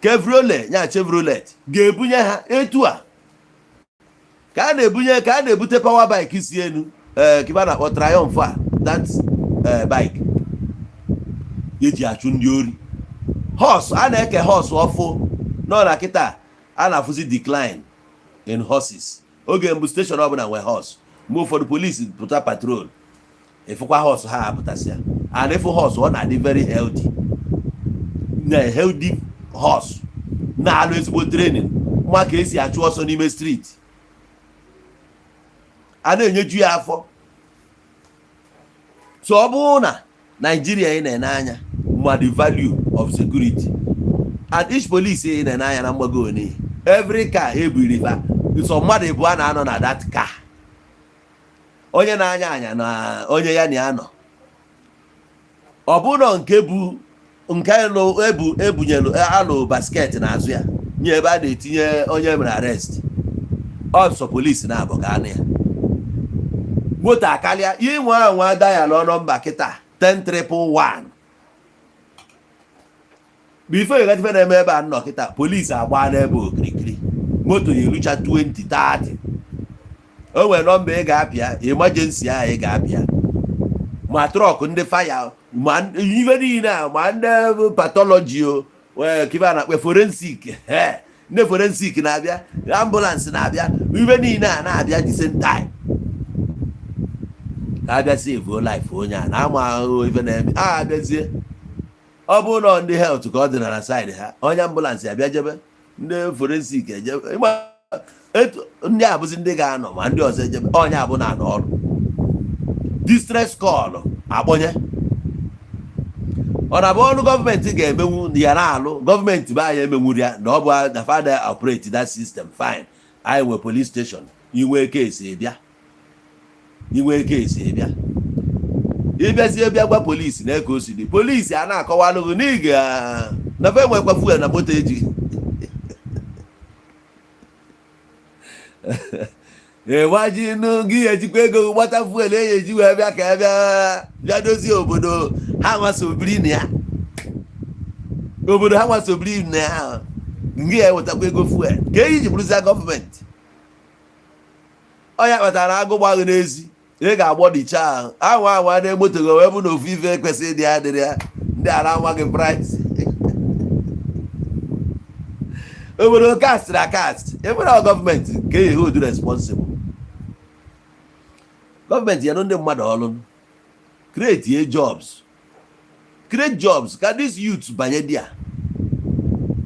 Chevrolet nya Chevrolet ga-ebunye ha. Etu a ka a na-ebunye, ka a na-ebute power bike si enu, ee, kiba na-akpọ Triumph a, that bike eji achụ ndị ori. Horse a na-eke, horse ọfụ nọ na kịta a na-afụzi decline in horses. Oge mbụ, station ọbụla nwee horse. Mgbe ụfọdụ polisi pụta patrol, ịfụkwa horse ha apụtasịa. And ịfụ horse, ọ na-adị very healthy, na healthy horse na-alụ ezigbo training, nwa ka esi achụ ọsọ n'ime street, a na-enyeju ya afọ. So ọ bụrụ na Naijiria ị na-ene anya ma the value of security and each police ị na-ene anya na mgbago one, every car ebiri fa, so mmadụ ịbụọ na-anọ na that car, onye na-anya anya na onye ya na ya nọ. Ọ bụrụ nke bụ nke lụ ebu ebunyelu alụ basket n'azụ ya nye ebe a na-etinye onye mere arrest, ọsọ polisi na-abụ ka anụ ya moto akarịa inwe anwa dial number kịta 10111. Before you get na-eme ebe a nọ kịta, polisi agba n'ebe okirikiri, moto ya erucha 20 30. O nwere number ị ga-apịa, emergency ahụ ị ga-apịa, ma truck ndị fire, ma ife niile a, ma ndị pathology, o wee kibe a na-akpọ forensic, ndị forensic na-abịa, ambulance na-abịa, ife niile a na-abịa the same time ka abịa save life onye a na-ama ahụ ife na-eme a. Abịazie, ọ bụrụ na ndị health ka ọ dị na side ha, onye ambulance abịa jebe, ndị forensic ejebe. Etu ndị abụzi ndị ga-anọ, ma ndị ọzọ ejebe, onye abụ na anọ ọrụ distress call akpọnye. Ọ na-abụ ọrụ gọọmenti ga-emenwu ya na-alụ gọọmenti be anyị emenwuru ya na ọ bụ na fada operate that system. Fine, anyị nwe police station. Inwe case bịa, inwe case bịa, ịbịazie bịa gwa polisi na ka o si dị. Polisi a na-akọwalụ gị na ị ga na fe nwekwa fuel na moto eji ịgbajinu gị, ejikwa ego gbata fuel eyi eji wee bịa ka bịa bịa dozie obodo ha nwasobiri na ya, obodo ha nwasobiri na ya. Ngị ya ewetakwa ego fuel ka eyi ji bụrụzia gọọmenti. Ọ ya kpatara agụ gbaghị n'ezi, ị ga-agbọdicha ahụ anwa anwa na moto gị wee bụ na ofu ife ekwesịghị ịdị ya dịrị ya. Ndị ara anwa gị price obodo cast na cast ebere. Gọọmenti ka e hold responsible. Gọọmenti ya ndị mmadụ ọrụ, create ye jobs, create jobs ka this youth banye there.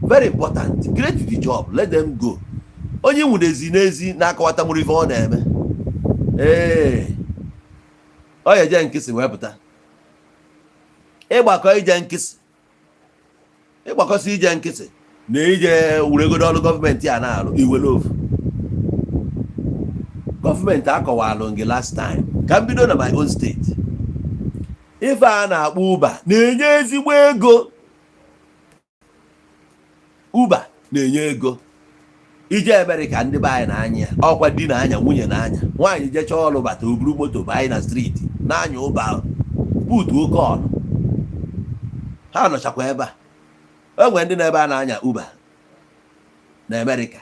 Very important, create the job, let them go. Onye nwudezi n'ezi na-akọwata nwere ife ọ na-eme, ee, ọ ya eje nkịsị wee pụta ịgbakọ ije nkịsị, ịgbakọsị ije nkịsị na ije wuregodo ọrụ gọọmenti a na-alụ iwere ofu gọọmenti akọwalụ gị. Last time ka m bido na my own state, ife a na-akpọ Uber na-enye ezigbo ego. Uber na-enye ego. Ije Amerịka, ndị be anyị na-anya ya, ọkwa di na-anya, nwunye na-anya. Nwaanyị jechaa ọrụ bata, oburu moto banye na street na-anya Uber, putuo call. Ha nọchakwa ebe a. O nwere ndị na-ebe a na-anya Uber na Amerịka.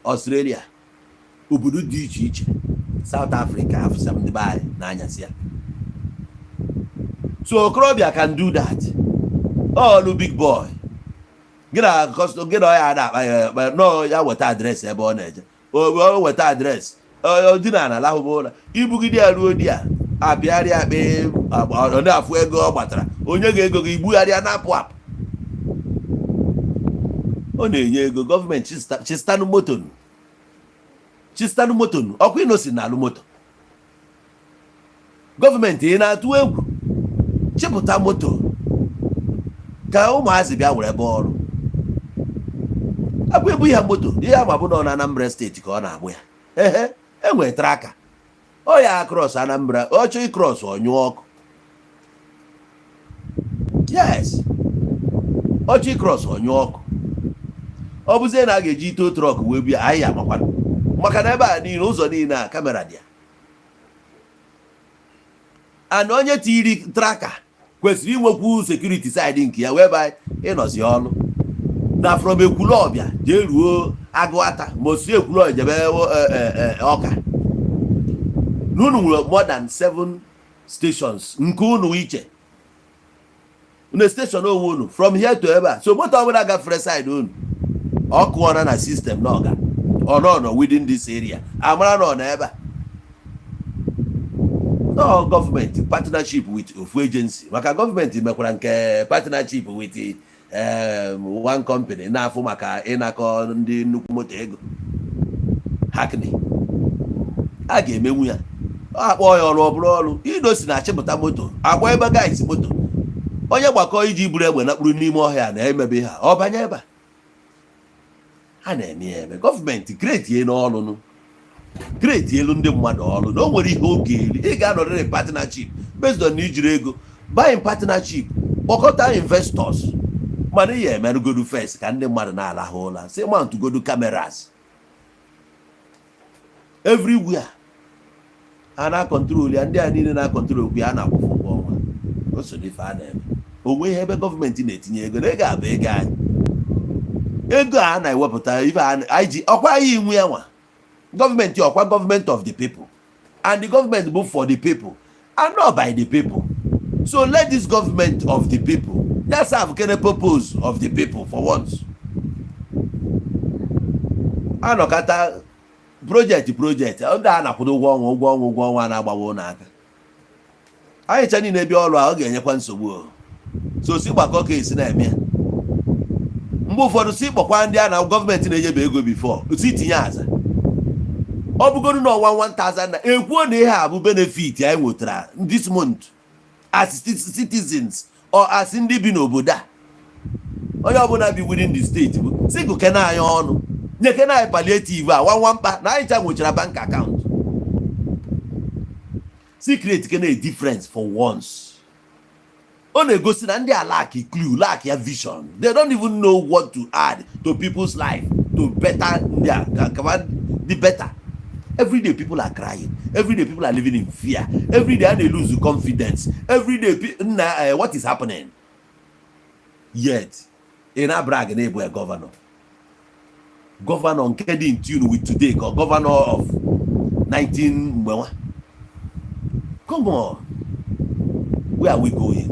Australia, obodo dị iche iche, South Africa, afụsa ndị be anyị na-anyasị ya. So okorobịa can do that. Ọlụ big boy, gị na gị na ọya na-akpa ya akpa nọọ ya, weta address ebe ọ na-eje, o weta address, o dina na lahụba ụra, ibugide ya ruo di ya apịarịa akpị, ọ na-afụ ego ọ gbatara onye ga-ego gị, igbugharịa na-apụ apụ. Ọ na-enye ego gọọmenti chistanụ moto, chistanụ moto ọkwa ịnosi na alụ moto. Gọọmenti, ị na-atụ egwu chịpụta moto ka ụmụazị bịa were ebe ọrụ akwa ebu ya moto. Ihe ama bụ nọ na Anambra Steeti ka ọ na-agbụ ya. Ehe, enwere tracker ọ ya cross Anambra, ọ chọọ ịcross, ọnyụọ ọkụ. Yes, ọ chọọ ịcross, ọnyụọ ọkụ. Ọ bụzie na a ga-eji tow truck wee bịa anyị amakwanụ, maka na ebe a niile, ụzọ niile a, camera dị ya. And onye tiri tracker kwesịrị inwekwu security side nke ya, wee ba ịnọzi ọlụ na from Ekwulọbịa jee ruo Agụata, ma o si Ekwulọbịa jebe Ọka, na unu nwere more than seven stations nke unu iche unu station onwe unu from here to ebe a. So moto ọbụla gafere side unu, ọ kụọna na system na ọga ọ nọ nọ within this area, amara na ọ nọ ebe a. Nọ gọọmenti partnership with ofu agency, maka gọọmenti mekwara nke partnership with one company na-afụ maka ịnakọ ndị nnukwu moto ego hackney. A ga-emenwu ya, ọ akpọ ya ọrụ, ọ bụrụ ọrụ idosi na achịpụta moto, agba ebe guys moto, onye gbakọ iji buru egbe nakpuru n'ime ọhịa na-emebe ha, ọ banye ebe a a na-eme ya eme. Gọọmenti create n'ọrụ nụ, create elu ndị mmadụ ọrụ na o nwere ihe oge eri. Ị ga-anọrịrị partnership based on na ijiri ego buy in partnership, kpọkọta investors, mana ị ya emerụgodu first ka ndị mmadụ na-alahụ ụla, si mountgodu cameras everywhere a na-acontrol ya. Ndị a niile na-acontrol okwu ya, a na-akwụfụ ụgwọ ọnwa. O so n'ife a na-eme onwe ihe ebe gọọmenti na-etinye ego na ego a bụ ego anyị, ego a na-ewepụta ife anyị ji ọkwa anyị inwe ya nwa gọọmenti, ọkwa government of the people, and the government bụ for the people and not by the people. So let this government of the people ya serve kene purpose of the people for once. Anọkata project project ndị a na-akwụdo ụgwọ ọnwa, ụgwọ ọnwa, ụgwọ ọnwa na-agbawo n'aka anyị cha niile bịa ọrụ a, ọ ga-enyekwa nsogbu o. So si gbakọ ka esi na-eme ya. Mgbe ụfọdụ si kpọkwa ndị a na gọọmenti na-enyebe ego before si tinye aza, ọ bụgodu na ọnwa 1000 na ekwuo na ihe a bụ benefit anyị nwetara this month as citizens or as ndị bi n'obodo a. Onye ọbụla bi within the state bụ si gụkene anyị ọnụ, nyekene anyị palliative a nwa mkpa na anyị cha nwechara bank account. Si create kene a difference for once. Ọ na-egosi na ndị a lack clue, lack ya vision. They don't even know what to add to people's life to better ndị a ka dị better. Every day people are crying, every day people are living in fear, every day a na-lose confidence, every day nna, what is happening? Yet ị na-brag na ịbụ a governor, governor nke dị in tune with today ka governor of 19 mgbe nwa. Come on, where are we going?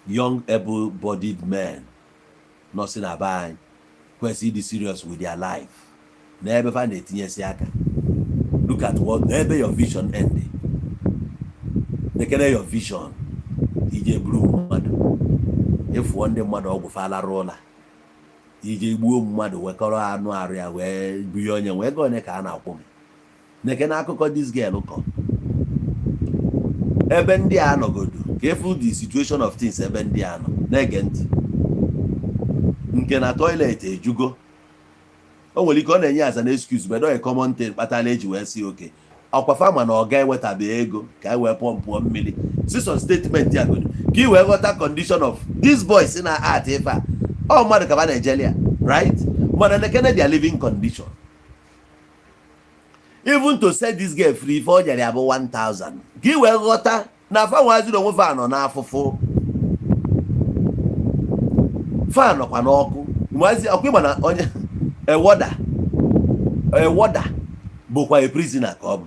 Young able-bodied men nọ si na be anyị kwesịrị ịdị serious with their life n'ebe fa na-etinyesi aka. Look at what n'ebe your vision end. Nekene your vision, ije buru mmadụ, ịfụọ ndị mmadụ ọgwụ, falara ụla, ije gbuo mmadụ, wekọrọ anụ arụ ya wee bunye onye wee ego onye ka a na-akwụ gị. Nekene akụkọ this girl kọ, ebe ndị a nọgodu ka efu the situation of things, ebe ndị a nọ na-ege ntị nke na toilet ejugo. O nwere ike ọ na-enye as an excuse, but a common thing kpatara eji wee si oke ọkwa fama na ọ ga-ewetabe ego ka e wee pọmpụọ mmiri. Sison statement ya godu ka ị wee ghọta condition of this boy si na art ife a ọ mmadụ ka ba na-ejeli ya, right? Mana nekene their living condition. Even to set this girl free, ife o nyere ya bụ 1000, ka ị wee ghọta na fa nwaziri onwe fa nọ n'afụfụ, fa nọkwa n'ọkụ. Maazị ọkwa ịma na onye A warder bụkwa a prisoner, ka ọ bụ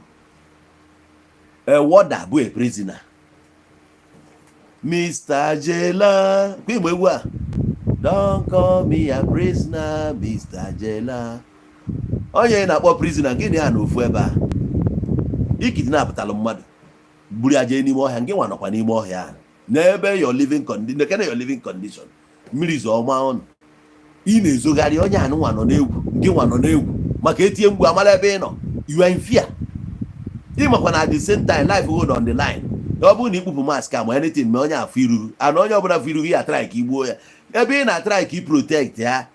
a warder bụ a prisoner. Mr. Jailer, kwa igbo egwu a, "Don't call me a prisoner, Mr. Jailer." Onye ị na-akpọ prisoner, gịnị ya na ofu ebe a ikidnapụtalụ mmadụ, gburu ya jee n'ime ọhịa, ngị nwa nọkwa n'ime ọhịa ahụ n'ebe your living condition, nekene your living condition. Mmiri zo ọma ọnụ, ị na-ezogharị. Onye anụnwa nọ n'egwu, ngị nwa nọ n'egwu maka etinye mgbu amara ebe ị nọ. You are in fear. Ị makwa na at the same time, life hold on the line. Ọ bụrụ na ikpupụ mask a ma anything ma onye afọ iruru ana, onye ọbụla afọ iruru ya try ka igbuo ya. Ebe ị na-atry ka ị protect ya,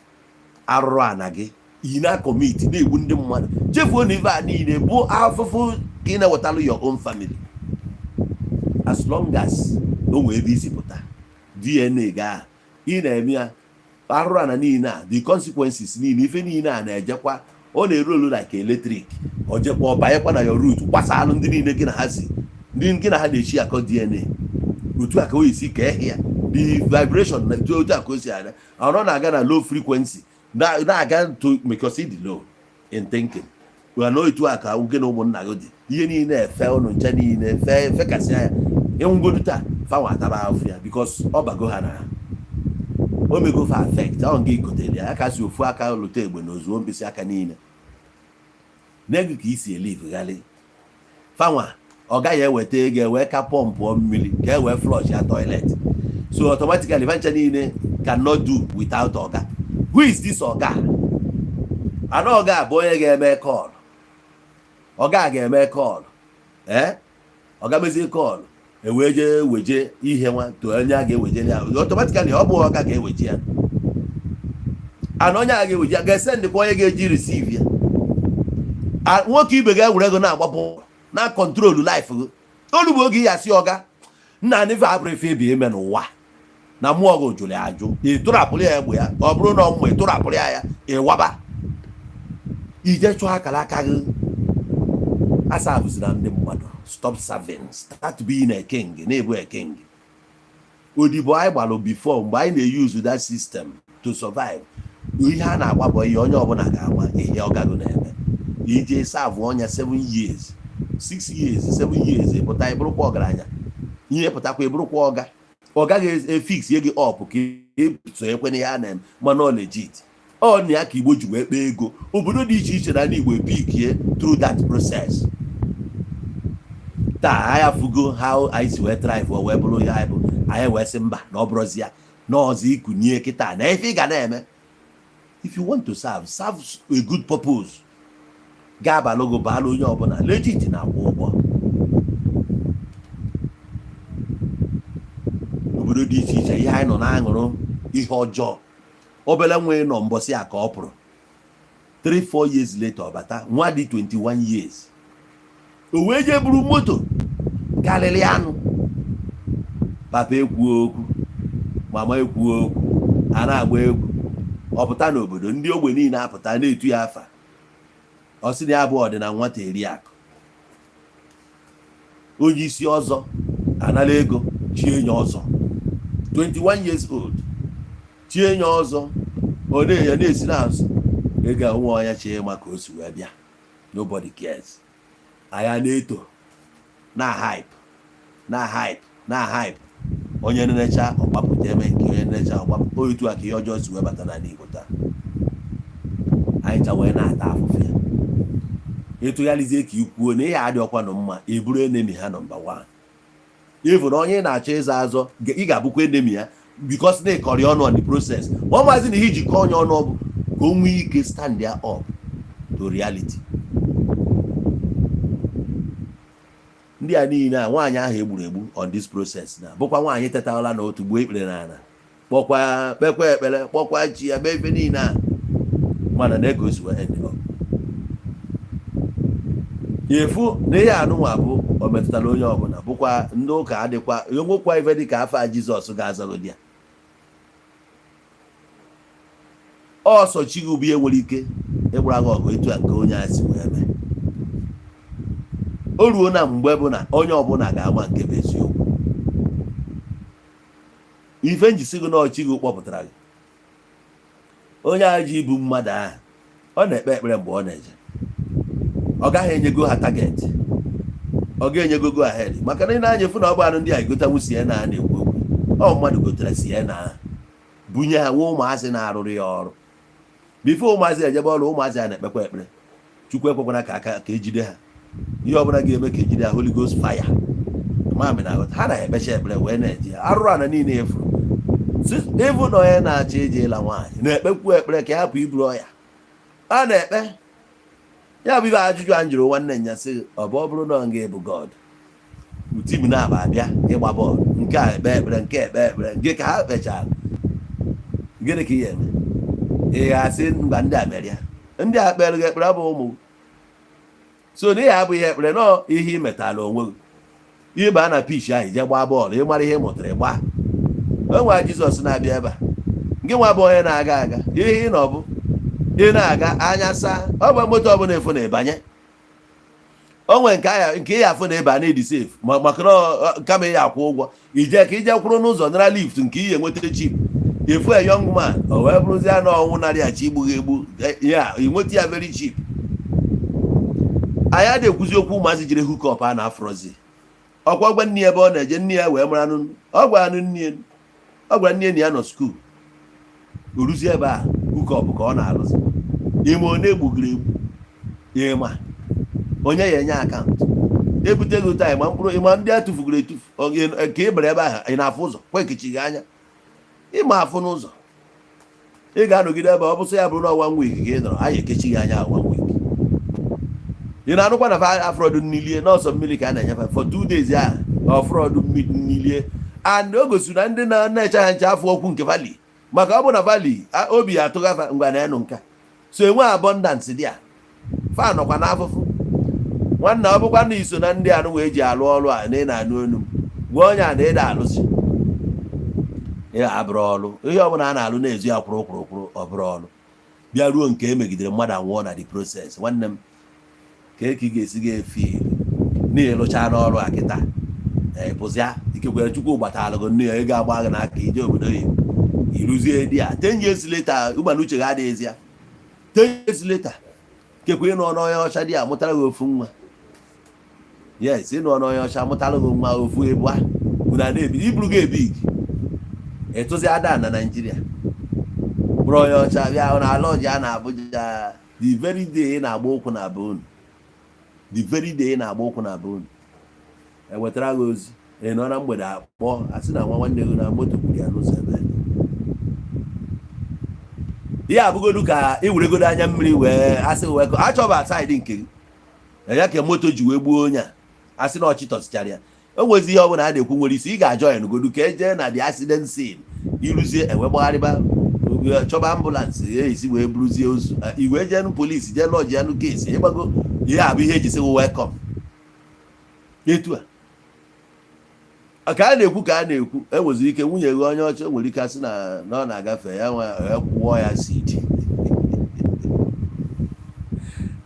arụrụ ana gị, ị na-acommit na-egbu ndị mmadụ. Chefuo na ife a niile bụ afụfụ ka ị na-ewetalụ your own family. As long as o nwee ebe isi pụta DNA ga ị na-eme ya, arụrụ ana niile a, the consequences niile, ife niile a na-ejekwa, ọ na-eru olu like electric. Ọ jekwa, ọ banyekwa na your root, gbasalụ ndị niile gị na ha si, ndị gị na ha na-echi akọ DNA. Otu a ka o esi kee ya, the vibration na otu a ka o si aga, ọ na-aga na low frequency, na-aga to because it dị low in thinking. Na otu a ka gị na ụmụnna gị dị, ihe niile efe ụnụ nche niile fe fekasịa ya. Ịnwụgodu taa, fanwa ataba afụ ya because ọ bago ha na o mego fa affect. Ọ nga ikotere ya aka si ofu aka lụta egbe na ozuo mkpịsị aka niile n'ego ka isi elivgharị fanwa. Ọ gaghị eweta ego ewee ka pọmpụọ mmiri ka e wee flush ya toilet. So automatically, vancha niile cannot do without oga. Who is this oga? Ana oga bụ onye ga-eme call. Oga ga-eme call, ee, ọga mezie call, ewee jee weje ihe nwa to onye a ga-eweje ya. Automatically, ọ bụ ọga ga-eweje ya, ana onye a ga-eweje ya ga-esendịkwa onye ga-eji receive ya. Nwoke ibe ga-ewere ego na-agbapụ na control life gị. Olu bụ oge ya asị ọga nna nife abụrụ ife ebi eme n'ụwa na mmụọ gị jụrụ ya ajụ. Ị tụrapụrụ ya egbe ya, ọ bụrụ na ọmụma ị tụrapụrụ ya ya, ịwaba ije chụọ akara aka gị. Aservezina ndị mmadụ. Stop serving, start being a king. Na-ebu a king. Odibo anyị gbalụ before, mgbe anyị na-use that system to survive, ihe a na-agba bụ ihe onye ọbụla ga-agba. Ihe ọgago na-eme, ije serve ọnya 7 years, 6 years, 7 years, pụta, ịbụrụkwa ọgaranya. Ihe pụtakwa, ịbụrụkwa ọga. Ọ gaghị efix gị up ka so ekwe ihe a na-eme, mana ọ legit. Ọ na ya ka Igbo ji wee kpee ego obodo dị iche iche na ndị Igbo epikie through that process. Taa anyị afụgo how anyị si wee thrive, o wee bụrụ ihe anyị bụ. Anyị wee sị mba, na ọ bụrụzi ya na ọzọ ikunye kịta na ife ị ga na-eme. If you want to serve, serve a good purpose ga-abalụ gị, baala onye ọbụla. Legit na-akwụ ụgwọ. Obodo dị iche iche, ihe anyị nọ na-aṅụrụ ihe ọjọọ. Obere nwa nọ mbọsị a ka ọ pụrụ, 3 4 years later, ọ bata, nwa dị 21 years, o wee jee buru moto karịrị anụ. Papa ekwuo okwu, mama ekwuo okwu, a na-agba egwu. Ọ pụta n'obodo, ndị ogbe niile apụta na-etu ya afa. Ọ sị na ya bụ ọdịna nwata eri akụ. Onye isi ọzọ anara ego chie nye ọzọ, 21 years old, chie nye ọzọ. Ọ na-enye na-esi n'azụ ego a nwa ọnya chie maka o si wee bịa. Nobody cares. Anya na-eto na hype, na hype, na hype. Onye nenecha, ọgbapụta eme nke onye nenecha, ọgbapụ. Otu a ka ihe ọjọọ si wee bata n'ala Igbo taa. Anyị cha wee na-ata afụfụ ya. Ịtụgharịzie ka ikwuo na ihe adị ọkwa nọ mma, ị bụrụ enemy ha number 1. Even onye ị na-achọ ịza azọ, ị ga-abụkwa enemy ya because na ịkọrọ ọnụ on the process. Ma ọ maazị na ihe ijikọ onye ọnụ bụ ka o nwee ike stand ya up to reality. Ndị a niile a, nwaanyị ahụ egburu egbu on this process na bụkwa nwaanyị tetawala na otu gbuo ikpere n'ala, kpọkwa, kpekwa ekpere, kpọkwa chi ya, mee ife niile a, mana na ego si wee end up. Efu na ihe anụnwa bụ o metụtara onye ọbụla, bụkwa ndị ụka adịkwa enwekwa ife dịka afọ a Jizọs ga-azọgodi ya. Ọsọ chi gị bụ ihe nwere ike ịgbara gị ọgụ etu a nke onye a si wee mee. O ruo na mgbe bụ na onye ọbụla ga-ama nke bụ eziokwu. Ife njisi gị na ọchị gị kpọpụtara gị onye a ji ibu mmadụ ahụ. Ọ na-ekpe ekpere mgbe ọ na-eje. Ọ gaghị enyego ha target, ọ ga-enyego go ahead, maka na ị na-anya efu na ọ bụ anụ ndị a egotanwu Sienna a na-ekwu okwu. Ọ mmadụ gotere Sienna ahụ, bunye ha, nwa ụmụazị na-arụrụ ya ọrụ. Before ụmụazị ejebe ọrụ, ụmụazị a na-ekpekwa ekpere, Chukwu ekwekwana ka aka ka ejide ha, ihe ọbụla ga-eme ka ejide ha, Holy Ghost fire. Mami na aghọta, ha na-ekpecha ekpere wee na-eji ya arụrụ ana niile efuru. Ịbụ na onye na-achọ ije ịla nwaanyị na-ekpekwu ekpere ka ya hapụ iburu ọya a na-ekpe ya bụ ibe. Ajụjụ a m jụrụ nwanne nya sị, ọ bụ ọ bụrụ na ọ ga-ebu God, team na-aba abịa ịgba bọọlụ, nke a ekpe ekpere, nke ekpe ekpere, nke ka ha kpechara, gịnị ka ị ga-eme? Ị ga-asị mba, ndị a mere ya, ndị a kpere gị ekpere bụ ụmụ so na ihe abụghị ekpere nọọ ihe ị metala onwe gị. Ịba na pitch ahụ, ije gbaa bọọlụ, ịmara ihe ị mụtara, ịgba. O nwere Jizọs na-abịa ebe a, gị nwa bụ onye na-aga aga, ihe ị nọ bụ ị na-aga anya saa. Ọ bụ moto ọbụla efu na ịbanye o nwere nke aya nke ị afụ na ebe a na-edi safe, maka na kama ị akwụ ụgwọ ije ka ije kwụrụ n'ụzọ nara lift nke ihe nweta cheap, efu a young man o wee bụrụzie na ọnwụ narị achọ igbu gị egbu ya, ị nweta ya very cheap. Anyị adịghị ekwuzi okwu ụmụazị jiri hook up a na-afrozi ọkwa gwa nne ya ebe ọ na-eje, nne ya wee mara nụ. Ọ gwara nụ nne ya, ọ gwara nne na ya nọ school, o ruzie ebe a, hook up ka ọ na-alụzi. Ime ọ na-egbugiri egbu, ịma onye ya enye account ebute gị ụta, ịma mkpụrụ, ịma ndị a tụfugoro etufu ka ị bara ebe ahụ, ị na-afụ ụzọ kwe nkechi gị anya, ịma afụ n'ụzọ. Ị ga-anọgide ebe ọ bụsị ya bụrụ na one week ka ị nọrọ, anyị ekechi gị anya one week. Ị na-anụkwa na afrọdụ nnilie n'ọsọ mmiri ka a na-enyefe for 2 days ahụ, ọfrọdụ nnilie. And o gosiri na ndị na-eche ha nche afọ okwu nke valley, maka ọ bụ na valley obi ya atụghafa ngwa na enu nka so enwe abundance dị a, fa nọkwa n'afụfụ. Nwanne, ọ bụkwa na iso na ndị anụ wee ji alụ ọrụ a na ị na-anụ olu m, gwa onye a na ịda alụzi ya abụrụ ọrụ. Ihe ọbụla a na-alụ na-ezu ya kwụrụ kwụrụ kwụrụ, ọ bụrụ ọrụ bịa ruo nke emegidere mmadụ anwụọ na the process. Nwanne m, ka ka ị ga-esi ga-efi n'ịlụcha n'ọrụ a kịta pụzịa ikekwere Chukwu gbatalụ gị nne ya ego agba gị n'aka ije obodo oyibo, iruzie di ya 10 years later, ụgbana uche gị adịghịzi ya. 10 years later, kekwe ịnụ ọnụ onye ọcha di ya mụtara gị ofu nwa. Yes, ịnụ ọnụ onye ọcha mụtara gị nwa ofu ebua, unu a na-ebi iburu gị ebi ịtụzi ada na Naijiria bụrụ onye ọcha bịa na ala ọjị a na Abuja. The very day ị na-agba ụkwụ na be unu, the very day ị na-agba ụkwụ na be unu, ewetara gị ozi, ị nọ na mgbede akpọ asị na nwa nwanne gị na moto gburu ya n'ụzọ ebe ihe abụgodu ka ị weregodo anya mmiri wee asị wee achọba side nke gị ya ka moto ji wee gbuo onye a, asị na ọchị tọsịchara ya. O nwezi ihe ọbụla a na-ekwu nwere isi. Ị ga-ajọ ya nugodu ka ejee na the accident scene, iruzie ewe gbagharịba chọba ambulance esi wee buruzie ozu, iwe jee polisi, jee lodge ya nụ case. Ịgbago ihe a bụ ihe eji sị welcome. Etu a ka a na-ekwu, ka a na-ekwu, enwezi ike nwunye gị onye ọcha nwere ike asị na ọ na-agafe ya nwa kwụọ ya acid.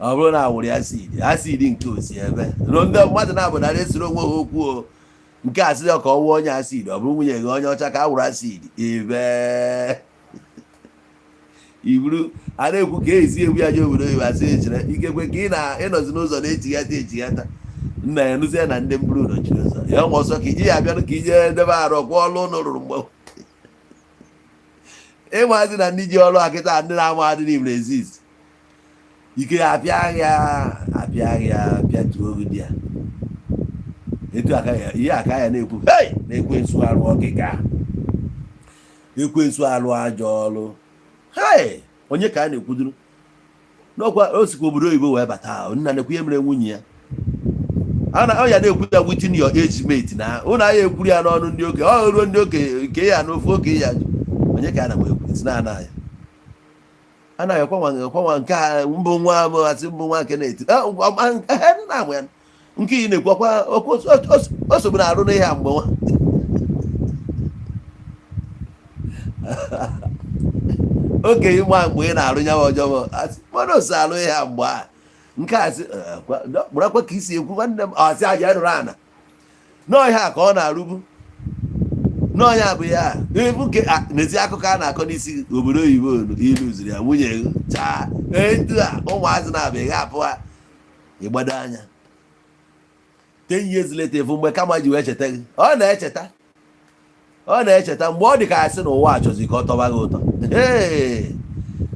Ọ bụrụ na awụrụ ya acid, acid nke osi ebe ndị mmadụ na-abụ na esiri onwe ha okwu o nke asị ya ka ọ wụọ onye acid, ọ bụrụ nwunye gị onye ọcha ka a wụrụ acid ebe iburu a na-ekwu ka esi egbu ya je obodo oyibo, asị echere ikekwe ka ị na-ịnọzi n'ụzọ na-echighata echighata, nna ya nụzie na ndị mburu nọchiri ụzọ ya nwa ọsọ ka iji ya abịanụ ka ije debe arụ kwụọ ọlụ ụlọ rụrụ mgbe ịmazi na ndị ji ọrụ akịta, ndị na-ama adị n'Ibra exist. Ike ya apịa ya, apịa ya, pịatuo gị di ya etu aka ya ihe aka ya na-ekwu, hei, na ekwensu arụ ọkịka, ekwensu arụ ajọ ọrụ. Hei, onye ka a na-ekwuduru n'ọkwa o sikwa obodo oyibo wee bata, nna na-ekwu ihe mere nwunye ya ọ ya na-ekwu ya within your age mate na ụnụ anya ekwuru ya n'ọnụ ndị okenye. Ọ ruo ndị okenye nke ya n'ofu okenye ya, onye ka a na m ekwu si na anaghị anaghị kwanwa nke a mbụ nwa m asị mbụ nwa nke na-eti na-amụ ya nke ị na-ekwu ọkwa o sogbu na-arụ n'ihe a mgbe nwa okenye nwa mgbe ị na-arụ nyawa ọjọọ mana ose alụ ihe a mgbe a nke a sị kpụrakwa ka isi ekwu nwanne m asị aja nụrụ ana n'ọhịa ka ọ na-arụbu. N'ọnya bụ ya ebu nke n'ezi akụkọ a na-akọ n'isi obodo oyibo. Iluziri ya nwunye gị chaa etu a, ụmụazị na-abịa, ị ga-apụ ha, ịgbado anya. 10 years later, efu mgbe kama ji wee cheta gị. Ọ na-echeta, ọ na-echeta mgbe ọ dị ka asị na ụwa achọzi ka ọ tọba gị ụtọ. Hey!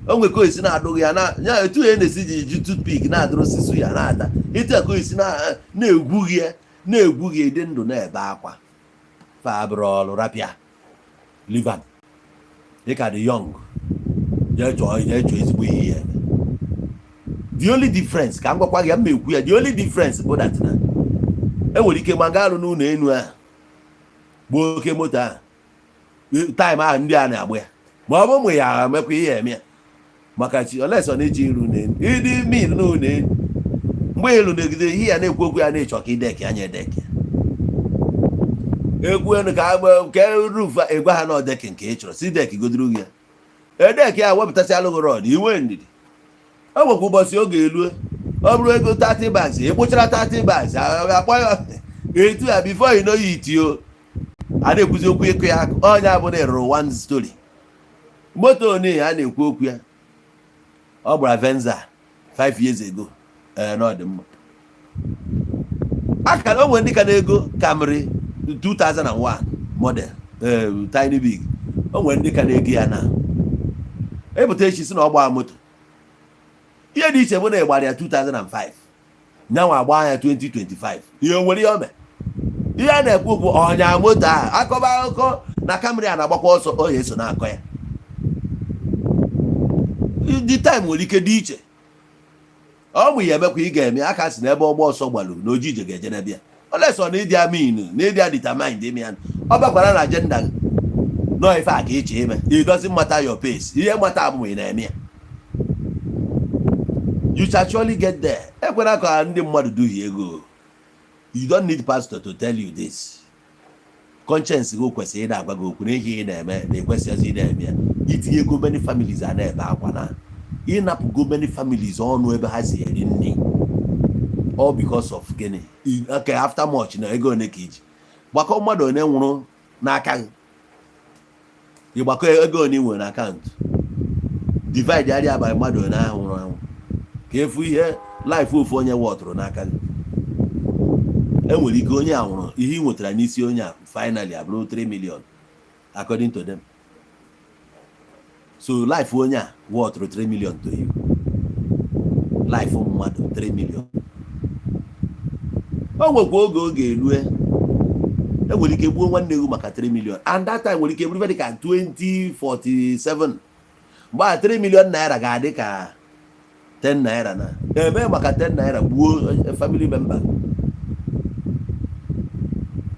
O nwe ka esi na-adụ gị ya na ya, etu ya na-esi ji ji toothpick na-adụrụ osisi ya na-ata, etu a ka esi na-egwu gị ya, na-egwu gị dị ndụ, na-ebe akwa. Fa abụrụ ọrụ rapịa livan dịka dị young, jee chọọ, jee chọọ ezigbo ihe ya eme. The only difference ka m gwakwa gị ya, mma ekwu ya, the only difference bụ that na enwere ike ma gaa alụ n'ụlọ enu ahụ, gbuo oke moto ahụ, time ahụ ndị a na-agba ya, ma ọ bụ ụmụ ya emekwa ihe eme ya maka chi olesọ na-eji iru n'elu ịdị min n'ụlọ elu. Mgbe elu na-egide ihe ya na-ekwu okwu ya, na-ịchọ ka ideki anya edeki ya, ekwu elu ka agba nke roof, egwa ha na ọdeki nke ị chọrọ si deki goduru gị ya, edeki ya wepụtasịalụ gị rod. Inwe ndidi, o nwekwa ụbọchị oge elue, ọ bụrụ ego 30 bags, ị kpụchara 30 bags, akpọ ya etu ya. Before you know it, o a na-ekwuzi okwu ịkụ ya akụ. Onye abụla rụrụ one story moto one a na-ekwu okwu ya, ọ gbara Venza 5 years ago. Ee, na ọ dị mma akara o nwere ndị ka na-ego Camry 2001 model, ee, tiny big. O nwere ndị ka na-ego ya na ebute echi si na ọ gbaa moto. Ihe dị iche bụ na ịgbara ya 2005, nyanwa agba ya 2025. Ihe nwere ihe o mee, ihe a na-ekwu okwu ọnya moto ahụ, akọba akụkọ na Camry a na-agbakwa ọsọ, ọ ya eso na-akọ ya. The time nwere ike dị iche. Ọ mụ ya emekwa ị ga-eme aka si n'ebe ọgba ọsọ gbalụ na oji ije ga-eje n'ebe ya olesọ na ịdị amin na ịdị determined ime ya. Ọ bakwara na agenda gị nọọ ife a ka ịchọ ime. It doesn't matter your pace. Ihe mata abụ ma ị na-eme ya. You shall surely get there. Ekwela ka ndị mmadụ duhie ego. You don't need pastor to tell you this. Conscience gị kwesịrị ị na-agwa gị okwu na ihe ị na-eme na ekwesịghị ị na-eme ya. Itinye ego, many families a na-ebe akwa na ịnapụgo many families ọnụ ebe ha si eri nri, all because of gịnị? Okay, after much na ego one ka iji gbakọ mmadụ one nwụrụ n'aka gị, ịgbakọ ego one ị nwere na akaụntụ, divide arịa by mmadụ one ahụ nwụrụ anwụ, ka efu ihe life ofu onye wọtụrụ n'aka gị. Enwere ike onye a nwụrụ, ihe ị nwetara n'isi onye a finally abụrụ 3 million according to them. So life onye a wọtụrụ 3 million to you. Life mmadụ 3 million. O nwekwa oge oge erue, enwere ike gbuo nwanne gị maka 3 million, and that time nwere ike bụrụ dị ka 2047, mgbe a 3 million naira ga-adị ka 10 naira na eme maka 10 naira gbuo family member.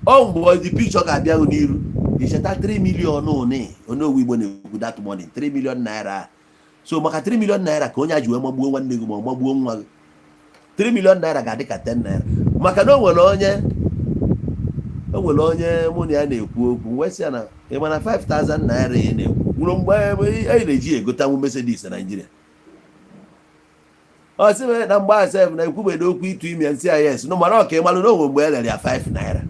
Ọ mgbe the picture ga-abịa n'iru, icheta 3 million one onowu Igbo na-ekwu that money, 3 million naira. So maka 3 million naira ka onye a ji wee magbuo nwanne gị ma ọ magbuo nwa gị. 3 million naira ga-adị ka 10 naira, maka na o nwere onye mụ na ya na-ekwu okwu, wee sị ya na ị ma na 5000 naira ị na-ekwu nwere mgbe anyị na-eji egotanwu Mercedes na Nigeria. Ọ sị m na mgbe a sef na ekwubedo okwu ịtụ ime nsị ya, yes, no, mana ọ ka ị malụ na o nwere mgbe e lere ya 5 naira.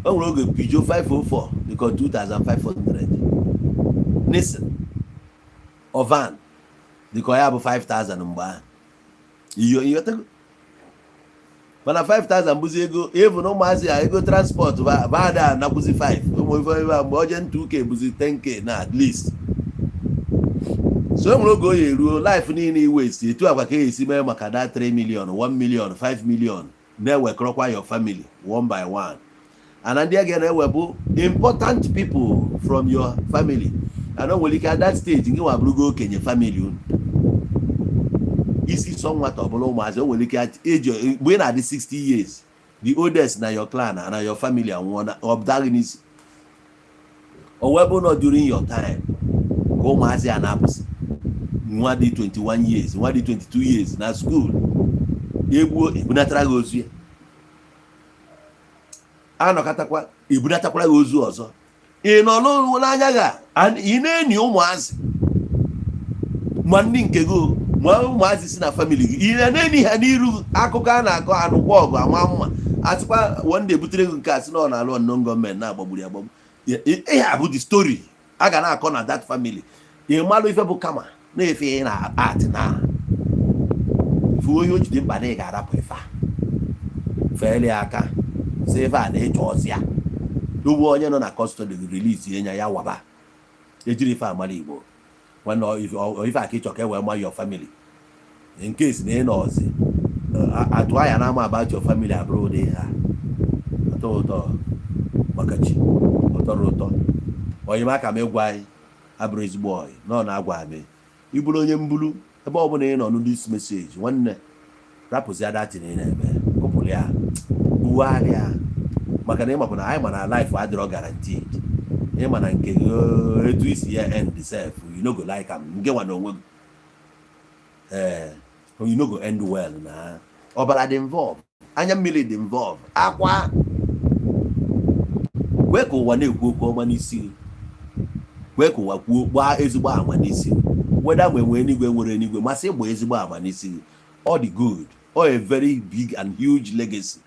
O nwere oge Peugeot 504 dịka 2500, Nissan Ovan dịka ya bụ 5000 mgbe ahụ. Iyo ịghọtago? Mana 5000 bụzi ego even ụmụazị a, ego transport bada anakwụzi 5 ụmụ ife ebe a mgbe oje ntụ uke bụzi 10K na at least. So e nwere oge o ya eruo, life niile iwe esi etu agwa ka esi mee maka that 3 million, 1 million, 5 million, na-ewekọrọkwa your family one by one, and ndị a ga na-ewe bụ important people from your family. And o nwere ike at that stage gị nwa bụrụgo okenye family unu, isi sọ nwata ọbụla ụmụazị. O nwere ike eji mgbe ị na-adị 60 years, the oldest na your clan na your family anwụọ na ọ daghị n'isi. O wee bụ nọ during your time ka ụmụazị a na-apụsị, nwa dị 21 years, nwa dị 22 years na school, egbuo, ebunatara gị ozu ya, anọkọtakwa ebunatakwara gị ozu ọzọ. Ị nọ n'anya gị a, ị na-enyi ụmụazị, ma ndị nke gị o, ma ụmụazị si na family gị, ị na-enyi ha n'iru. Akụkọ a na-akọ, anụkwa ọgụ, ama mma Asịkwa one day butere ego nke a sị na ọ na-alụ unknown gunmen na-agbagburu agbagbu. Ihe a bụ the story a ga na-akọ na that family. Ị malụ ife bụ kama na-efe ị na art na ife onye o jide mkpa na ị ga-arapụ ife a feeli aka si ife a na-eche ọzọ ya ugbo onye nọ na custody release ya, ya waba ejiri ife amara Igbo. Nwanne, ife a ka ịchọ ka e wee ma your family in case na ị nọ ọzi atụ anya na ama about your family abụrụ ụdị ha ụtọ ụtọ maka chi ụtọrọ ụtọ. Onye aka m ịgwa anyị abụrụ ezigbo ọyị nọ na-agwa m ịbụrụ onye mbulu ebe ọ bụla ị nọ nụ this message. Nwanne, rapụzi datin ị na-eme, kụpụrụ ya, bugharịa, maka na ịmakwa na anyị ma na life adịrọ guaranteed. Ịma na nke gị, etu isi ya end sef, you no go like am. Nke nwa na onwe gị, ee, you no go end well. Na ọbara dị involve, anya mmiri dị involve, akwa kwee ka ụwa na-ekwu okwu ọma n'isi gị, kwee ka ụwa kwuo, gbaa ezigbo ama n'isi gị. Weda ma enwee eluigwe, nwere eluigwe masị ịgba ezigbo ama n'isi gị, ọ dị good, ọ a very big and huge legacy.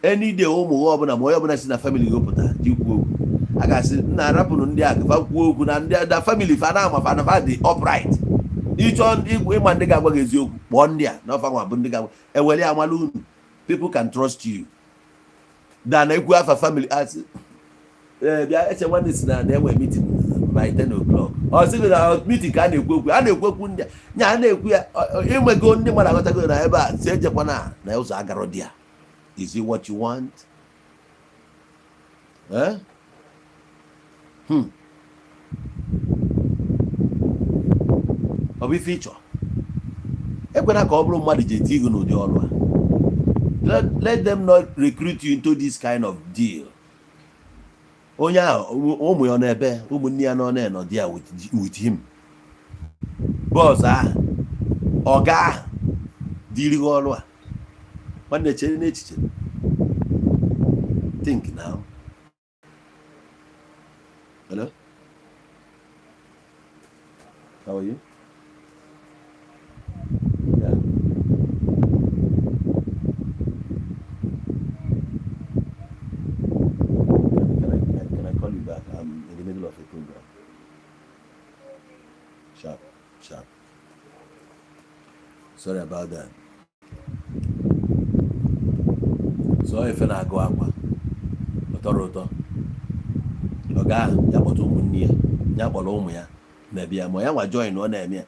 Any day ụmụ gị ọbụla ma onye ọbụla si na family gị pụta ji kwuo okwu, a ga-asị nna, arapụnụ ndị a ka fa kwuo okwu na ndị na family fa na ama fa na fa dị upright. Ịchọ ịma ndị ga-agwa gị eziokwu, kpọọ ndị a na ọfa nwa bụ ndị ga-agwa ewere ya amala unu. People can trust you than ekwu afa family asị, ee, bịa eche nwanne si na na-enwe meeting by 10 o'clock. Ọ sịghị na meeting ka a na-ekwu okwu, a na-ekwu okwu ndị a nya a na-ekwu ya. Inwego ndị mmadụ aghọtago na ebe a si ejekwa na ụzọ agarọ dị ya. Is it what you want? Eh? Ọ bụ ife ịchọ? Ekwena ka ọ bụrụ mmadụ ji eti gị n'ụdị ọrụ a. Let them not recruit you into this kind of deal. Onye ahụ, ụmụ ya nọ ebe, ụmụnne ya nọ na-enọ there with him. Boss ahụ, ọga ahụ dịrị gị ọrụ a, nwanne, chere n'echiche. Think now. Hello, how are you? Yeah. Can I call you back? I'm in the middle of a program. Sharp, sharp. Sorry about that. So ife na-agụ akwa ọ tọrọ ụtọ. Ọga ahụ ya kpọta ụmụnne ya, ya kpọrọ ụmụ ya mebe ya, ma ya nwa join ọ na-eme ya.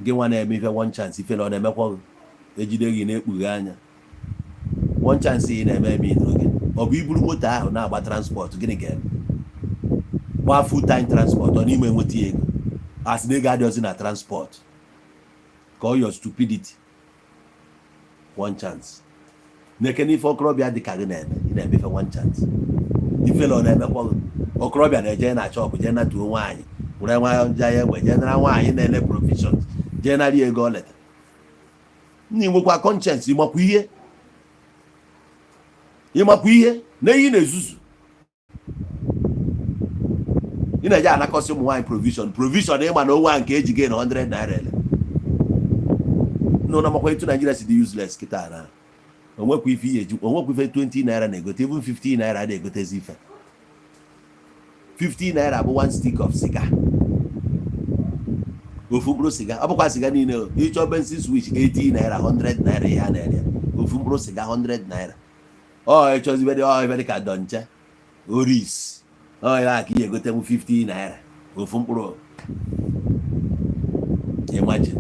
Gị nwa na-eme ife one chance, ife na ọ na-emekwa gị ejide gị na-ekpughe anya. One chance ị na-eme eme idoro gị, ọ bụ iburu moto ahụ na-agba transport. Gịnị ga-eme? Gbaa full time transport, ọ n'ime enweta ya ego, asị na ego adịghịzi na transport. Call your stupidity one chance. Na-eke n'ife okorobịa dị ka gị na-eme, ị na-eme ife one chance, ifele ọ na-emekwa gị. Okorobịa na-eje na shop jee natuo nwaanyị, were nwa ja ya egbe jee nara nwaanyị na-ele provisions, jee nara ya ego o leta. Nna, nwekwa conscience? Ịmakwa ihe, ịmakwa ihe na ihe na-ezuzu ị na-eje anakọsị ụmụ nwaanyị provision, provision ịma na onwe a nke eji gị na 100 naira ele nụ na makwa etu Naijiria si dị useless kịta na onwekwa ife ihe eji, onwekwa ife 20 naira na-egote, even 15 naira na-egotezi ife. 15 naira bụ one stick of cigar, ofu mkpụrụ siga. Ọ bụkwa siga niile o. Ịchọ Benson Switch, 80 naira, 100 naira, ihe a na-ere ya. Ofu mkpụrụ siga 100 naira. Ọ ịchọzibe dị, ọ ife dị ka donche oris, ọ ya ka ị egotenwu 50 naira ofu mkpụrụ. Imagine,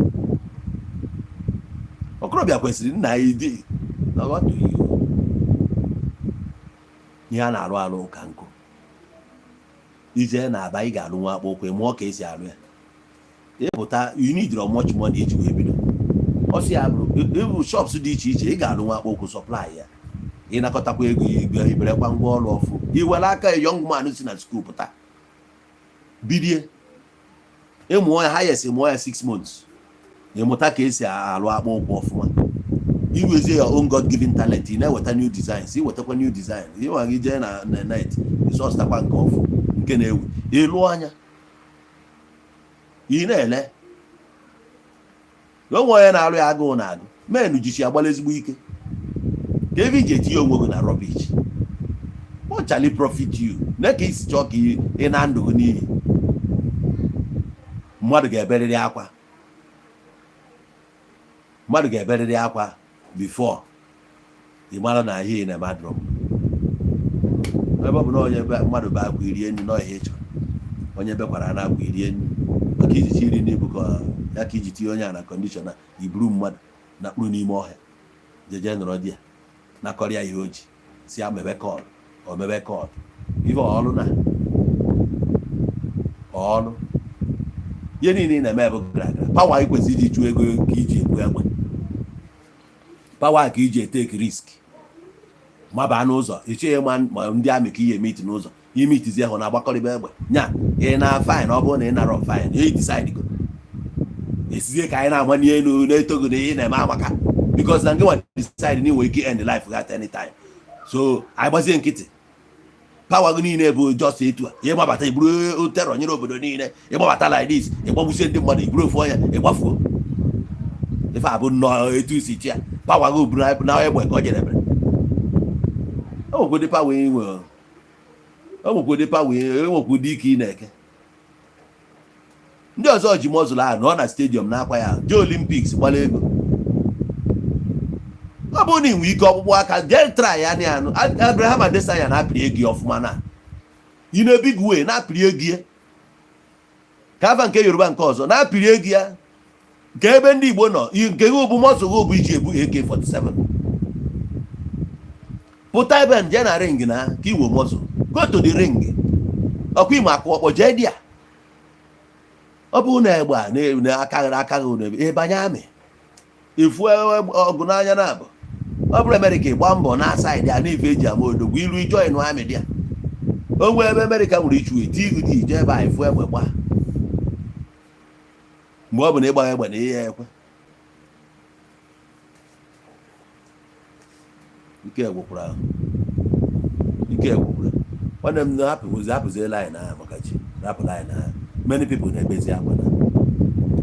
okorobịa kwesịrị nna ya dị na what do you ihe a na-arụ arụ ụka nkụ ije na-aba. Ị ga-alụ nwa akpụ ụkwụ, mụọ ka esi alụ ya, ịpụta. You need much money iji wee bido. Ọsị ya bụrụ ịbụ shops dị iche iche, ị ga-alụ nwa akpụ ụkwụ, supply ya, ịnakọtakwa ego ya, igwe iberekwa ngwa ọrụ ọfụ, iwere aka young man si na school pụta bilie ịmụọ ya. Highest, mụọ ya 6 months, ịmụta ka esi alụ akpụ ụkwụ ọfụma. Iwezie your own God given talent, ị na-eweta new designs, iwetakwa new design, ịnwa gị jee na net ịsọstakwa nke ọfụ nke na-ewu ịlụ anya, ị na-ele onwe onye na-arụ ya agụụ na agụ menu jichi agbala ezigbo ike. Ka ebe iji etinye onwe gị na rubbish. What shall it profit you? Na ka isi chọọ ka ị na ndụ gị n'iyi. Mmadụ ga-eberịrị akwa, mmadụ ga-eberịrị akwa before ị mara na ihe ị na-eme adịrọ mma. Ebe ọ bụ na onye mmadụ bụ akwa irie nri na ihe ị chọrọ, onye bekwara na akwa irie nri maka iji chi iri nri bụ ka ya ka iji tinye onye a na condition na iburu mmadụ na kpụrụ n'ime ọhịa jeje nọrọ di ya nakọrọ ya ihe o ji si ya mebe call, o mebe call. Ife ọlụ na ọlụ ihe niile ị na-eme bụ gara gara. Power ị kwesịrị iji chụọ ego ka iji ebu egbe, power ka iji etake risk maba n'ụzọ, echeghị ma ma ndị army ka ihe emiti n'ụzọ imitizie hụ na agbakọrịba egbe nya ị na fine. Ọ bụrụ na ị narọ fine, ị decide go esizie ka anyị na-amanye elu na-etogo na ihe na-eme amaka, because na ngị nwa decide na ị nwere ike end life gị at any time. So anyị gbazie nkịtị. Power gị niile bụ just etu a ịgbabata iburu terror nyere obodo niile, ịgbabata like this, ịgbagbusie ndị mmadụ, iburu ofu onye ịgbafuo. Ife a bụ nnọọ etu isi chi ya. Power gị buru na egbe ka o jedebere. O nwekwụdị power inwe, o nwekwụdị power, enwekwụdị ike ị na-eke. Ndị ọzọ ji muscle ahụ nọ na stadium na-akwa ya jee Olympics gbara ego. Ọ bụrụ na ị nwee ike ọkpụkpụ aka, jee try ya na anụ Abraham Adesanya na-apịrị ego ya ọfụma na in a big way, na-apịrị ego ya ka afa nke Yoruba nke ọzọ na-apịrị ego ya nke ebe ndị Igbo nọ. Nke gị bụ muscle gị bụ iji ebu AK47 pụta ebe nje na ring na ka iwe muscle. Go to the ring, ọkwa ime akụ ọkpọ jee di ya. Ọ bụrụ na egbe a na aka aka gị ịbanye army ifu ọgụ n'anya na abụ. Ọ bụrụ Amerịka, ịgba mbọ na side a n'ife eji ama odogwu ilu ijoin army dị ya. O nwee ebe Amerịka nwere ichu eti igu dị ije ebe a ifu egbe gbaa. Mgbe ọ bụ na ịgba egbe na ihe ekwe ike gwụkwara ahụ, ike gwụkwara. Nwanne m, hapụzi, hapụzie line ahụ maka chi. Rapụ line ahụ. Many people na-ebezi akwa na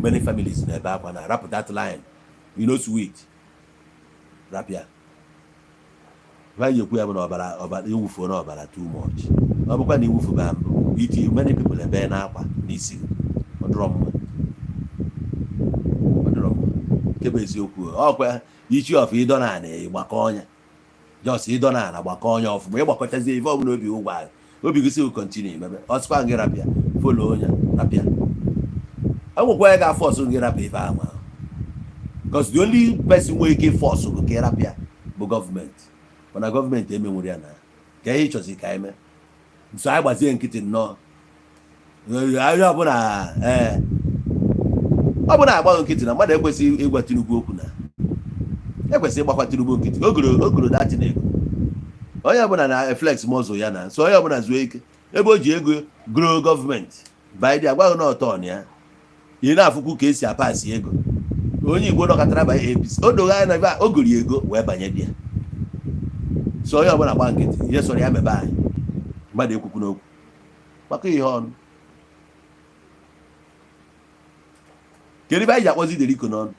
many families na-ebe akwa na rapụ that line, you know sweet. Rapịa anyị ekwu ya bụ na ọbara, ọbara iwufuo na ọbara too much. Ọ bụkwa na iwufuba mbụ iti many people ebe na-akwa n'isi. Ọ dịrọ mma, ọ dịrọ mma. Nke bụ eziokwu, ọkwa ichi ọfụ ịdọ na ana ịgbakọ ọnya, just ịdọ na ana gbakọ ọnya ọfụma, ịgbakọchazie ife ọbụla obi ụgwọ ahụ obi gị si continue mebe. Ọsịkwa gị rapịa, follow onye rapịa. Enwekwa ya ga-aforce gị rapịa ife ahụ, because the only person nwere ike force gị ka ị rapịa bụ gọọmenti. Mana gọọmenti emenwere ya na ka ihe ịchọzi ka anyị mee nso. Anyị gbazie nkịtị nnọọ. Onye ọbụla, ee, ọ bụla agbaghị nkịtị na mmadụ ekwesịghị ịgwa Tinubu okwu, na ekwesịghị ịgbakwa Tinubu nkịtị. Ogoro ogoro datin ego onye ọbụla na flex muscle ya na so onye ọbụla zuo ike ebe o ji ego goro gọọmenti baịdị agwaghị na ọtọ ya. Ị na-afụkwu ka esi apasị ego. Onye Igbo nọkọtara banye APC, o doghị anya na ebe a o goro ego wee banye di ya. So onye ọbụla gba nkịtị, ihe sọrọ ya mebe anyị. Mmadụ ekwukwu n'okwu maka ihe ọnụ. Kedu ebe anyị ji akpọzi Deriko n'ọnụ?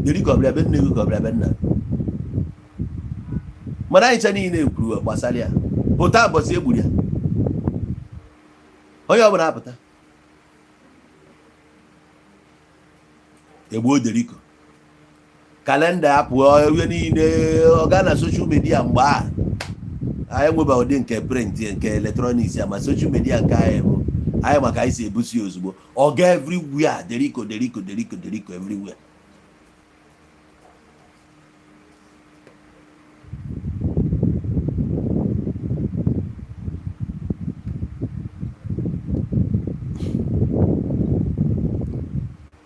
Deriko ọ bịara be nne gị ka ọ bịara be nna gị? Mana anyị ncha niile kwuru gbasara ya pụta mbọsị egburu ya. Onye ọbụla apụta egbuo Deriko, calendar apụọ, ihe niile ọ gaa na social media. Mgbe a anyị nweba ụdị nke print, nke electronics ya, ma social media nke anyị bụ anyị maka anyị si ebusi ya ozugbo. Ọ ga everywhere, Deriko, Deriko, Deriko, Deriko everywhere.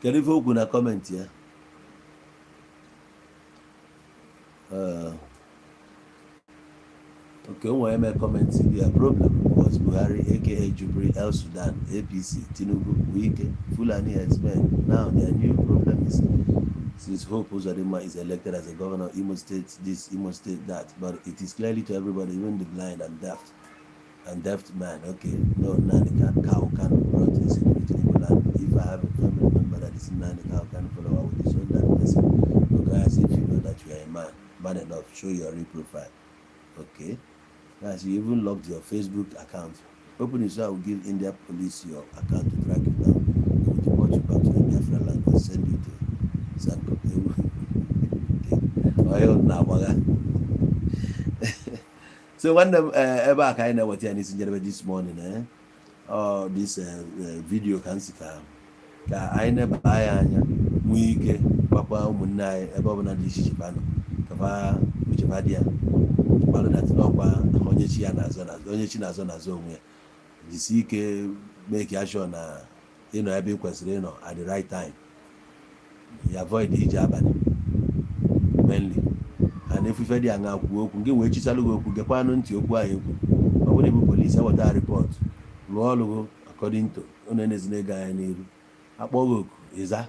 Kedu ife okwu na comment ya? Okay, o nwere eme comment. Their problem was Buhari, aka Jubril El Sudan, APC, Tinubu, Wike, Fulani herdsmen. Now their new problem is since Hope Uzodinma is elected as a governor, Imo State this, Imo State that. But it is clearly to everybody, even the blind and deaf man. Okay, no, Nnamdi Kanu brought insecurity in Igbo land. If I have a family member that is Nnamdi Kanu follower, I will disown that person. Okay, as if you know that you are a man, man enough. Show your real profile. Okay, that's you even locked your Facebook account. Open it so I will give India police your account to track you down. They will deport you back to the Biafra land and send you to Sanko. Onye na-agbagha. So nwanne m, ebe a ka anyị na-eweta ya n'isi njedebe this morning. Ọ this video ka m si ka anyị neba ya anya, nwee ike gwakwa ụmụnne anyị ebe ọbụla dị iche iche fa nọ, ka fa uchefa dị ya gbalụ na n'ọkwa onye chi ya na-azọ na onye chi na-azọ na-azọ onwe ya. Jisi ike, make ya sure na ịnọ ebe ị kwesịrị ịnọ at the right time. You avoid ije abalị mainly, and efufe dị aṅa kwuo okwu gị wee chisalụ gị okwu, gekwanụ ntị okwu ahụ ekwu. Ọ bụrụ ịbụ polisi, eweta report, rụọ ọrụ gị according to unu. Enezina ego anya n'iru. Akpọ gị oku, ịza.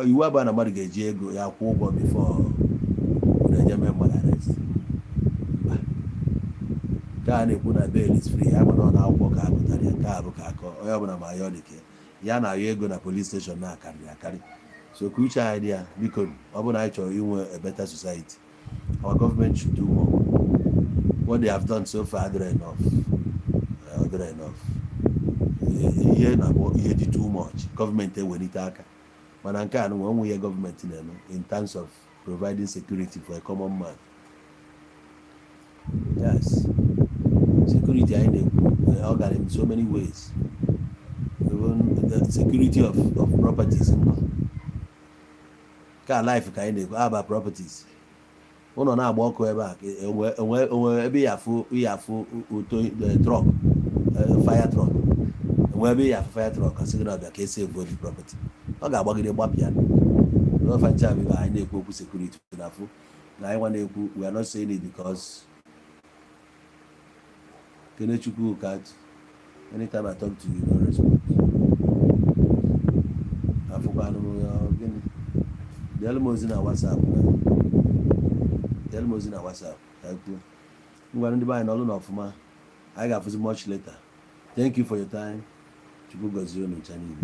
Iwu abụọ na mmadụ ga-eji ego ya kwụọ ụgwọ before unu eje mee mmadụ arrest, mba. Nke a na-ekwu na bail is free ya, mana ọ na-akwụkwọ ka a pụtara ya. Nke a bụ ka akọ onye ọbụla ma ya ọ dị ka ya na-ayọ ego na police station na-akarị akarị. So ka uche anyị dị ya, biko. Ọ bụrụ na anyị chọrọ inwe a better society, our government should do more. What they have done so far adịrọ enough. Adịrọ enough. Ihe na-abụ ihe dị too much, gọọmenti ewelite aka. Mana nke a nwe onwe ihe gọọmenti na-eme in terms of providing security for a common man. Yes, security anyị na-ekwu, ọ gara in so many ways, even the security of properties nkwa ka life ka anyị na-ekwu aba properties. Ụlọ na-agba ọkụ ebe a ka enwe ebe ya afụ ụtọ truck, fire truck, enwe ebe ya afụ fire truck, asị gị na ọbịa ka esi evu the property, ọ ga-agbagide gbapịa n'ofe nche. Abịa anyị na-ekwu okwu security na afụ na anyị nwa na-ekwu. We are not saying it because Kenechukwu kat, anytime I talk to you, no response. Afụkwanụ m ya. Gịnị? Deelu m ozi na WhatsApp na deelu m ozi na WhatsApp ka anyị kwuo. Ngwa, ndị be anyị, n'ọlụ na ọfụma. Anyị ga-afụzi much later. Thank you for your time. Chukwu gọzie unu ncha niile.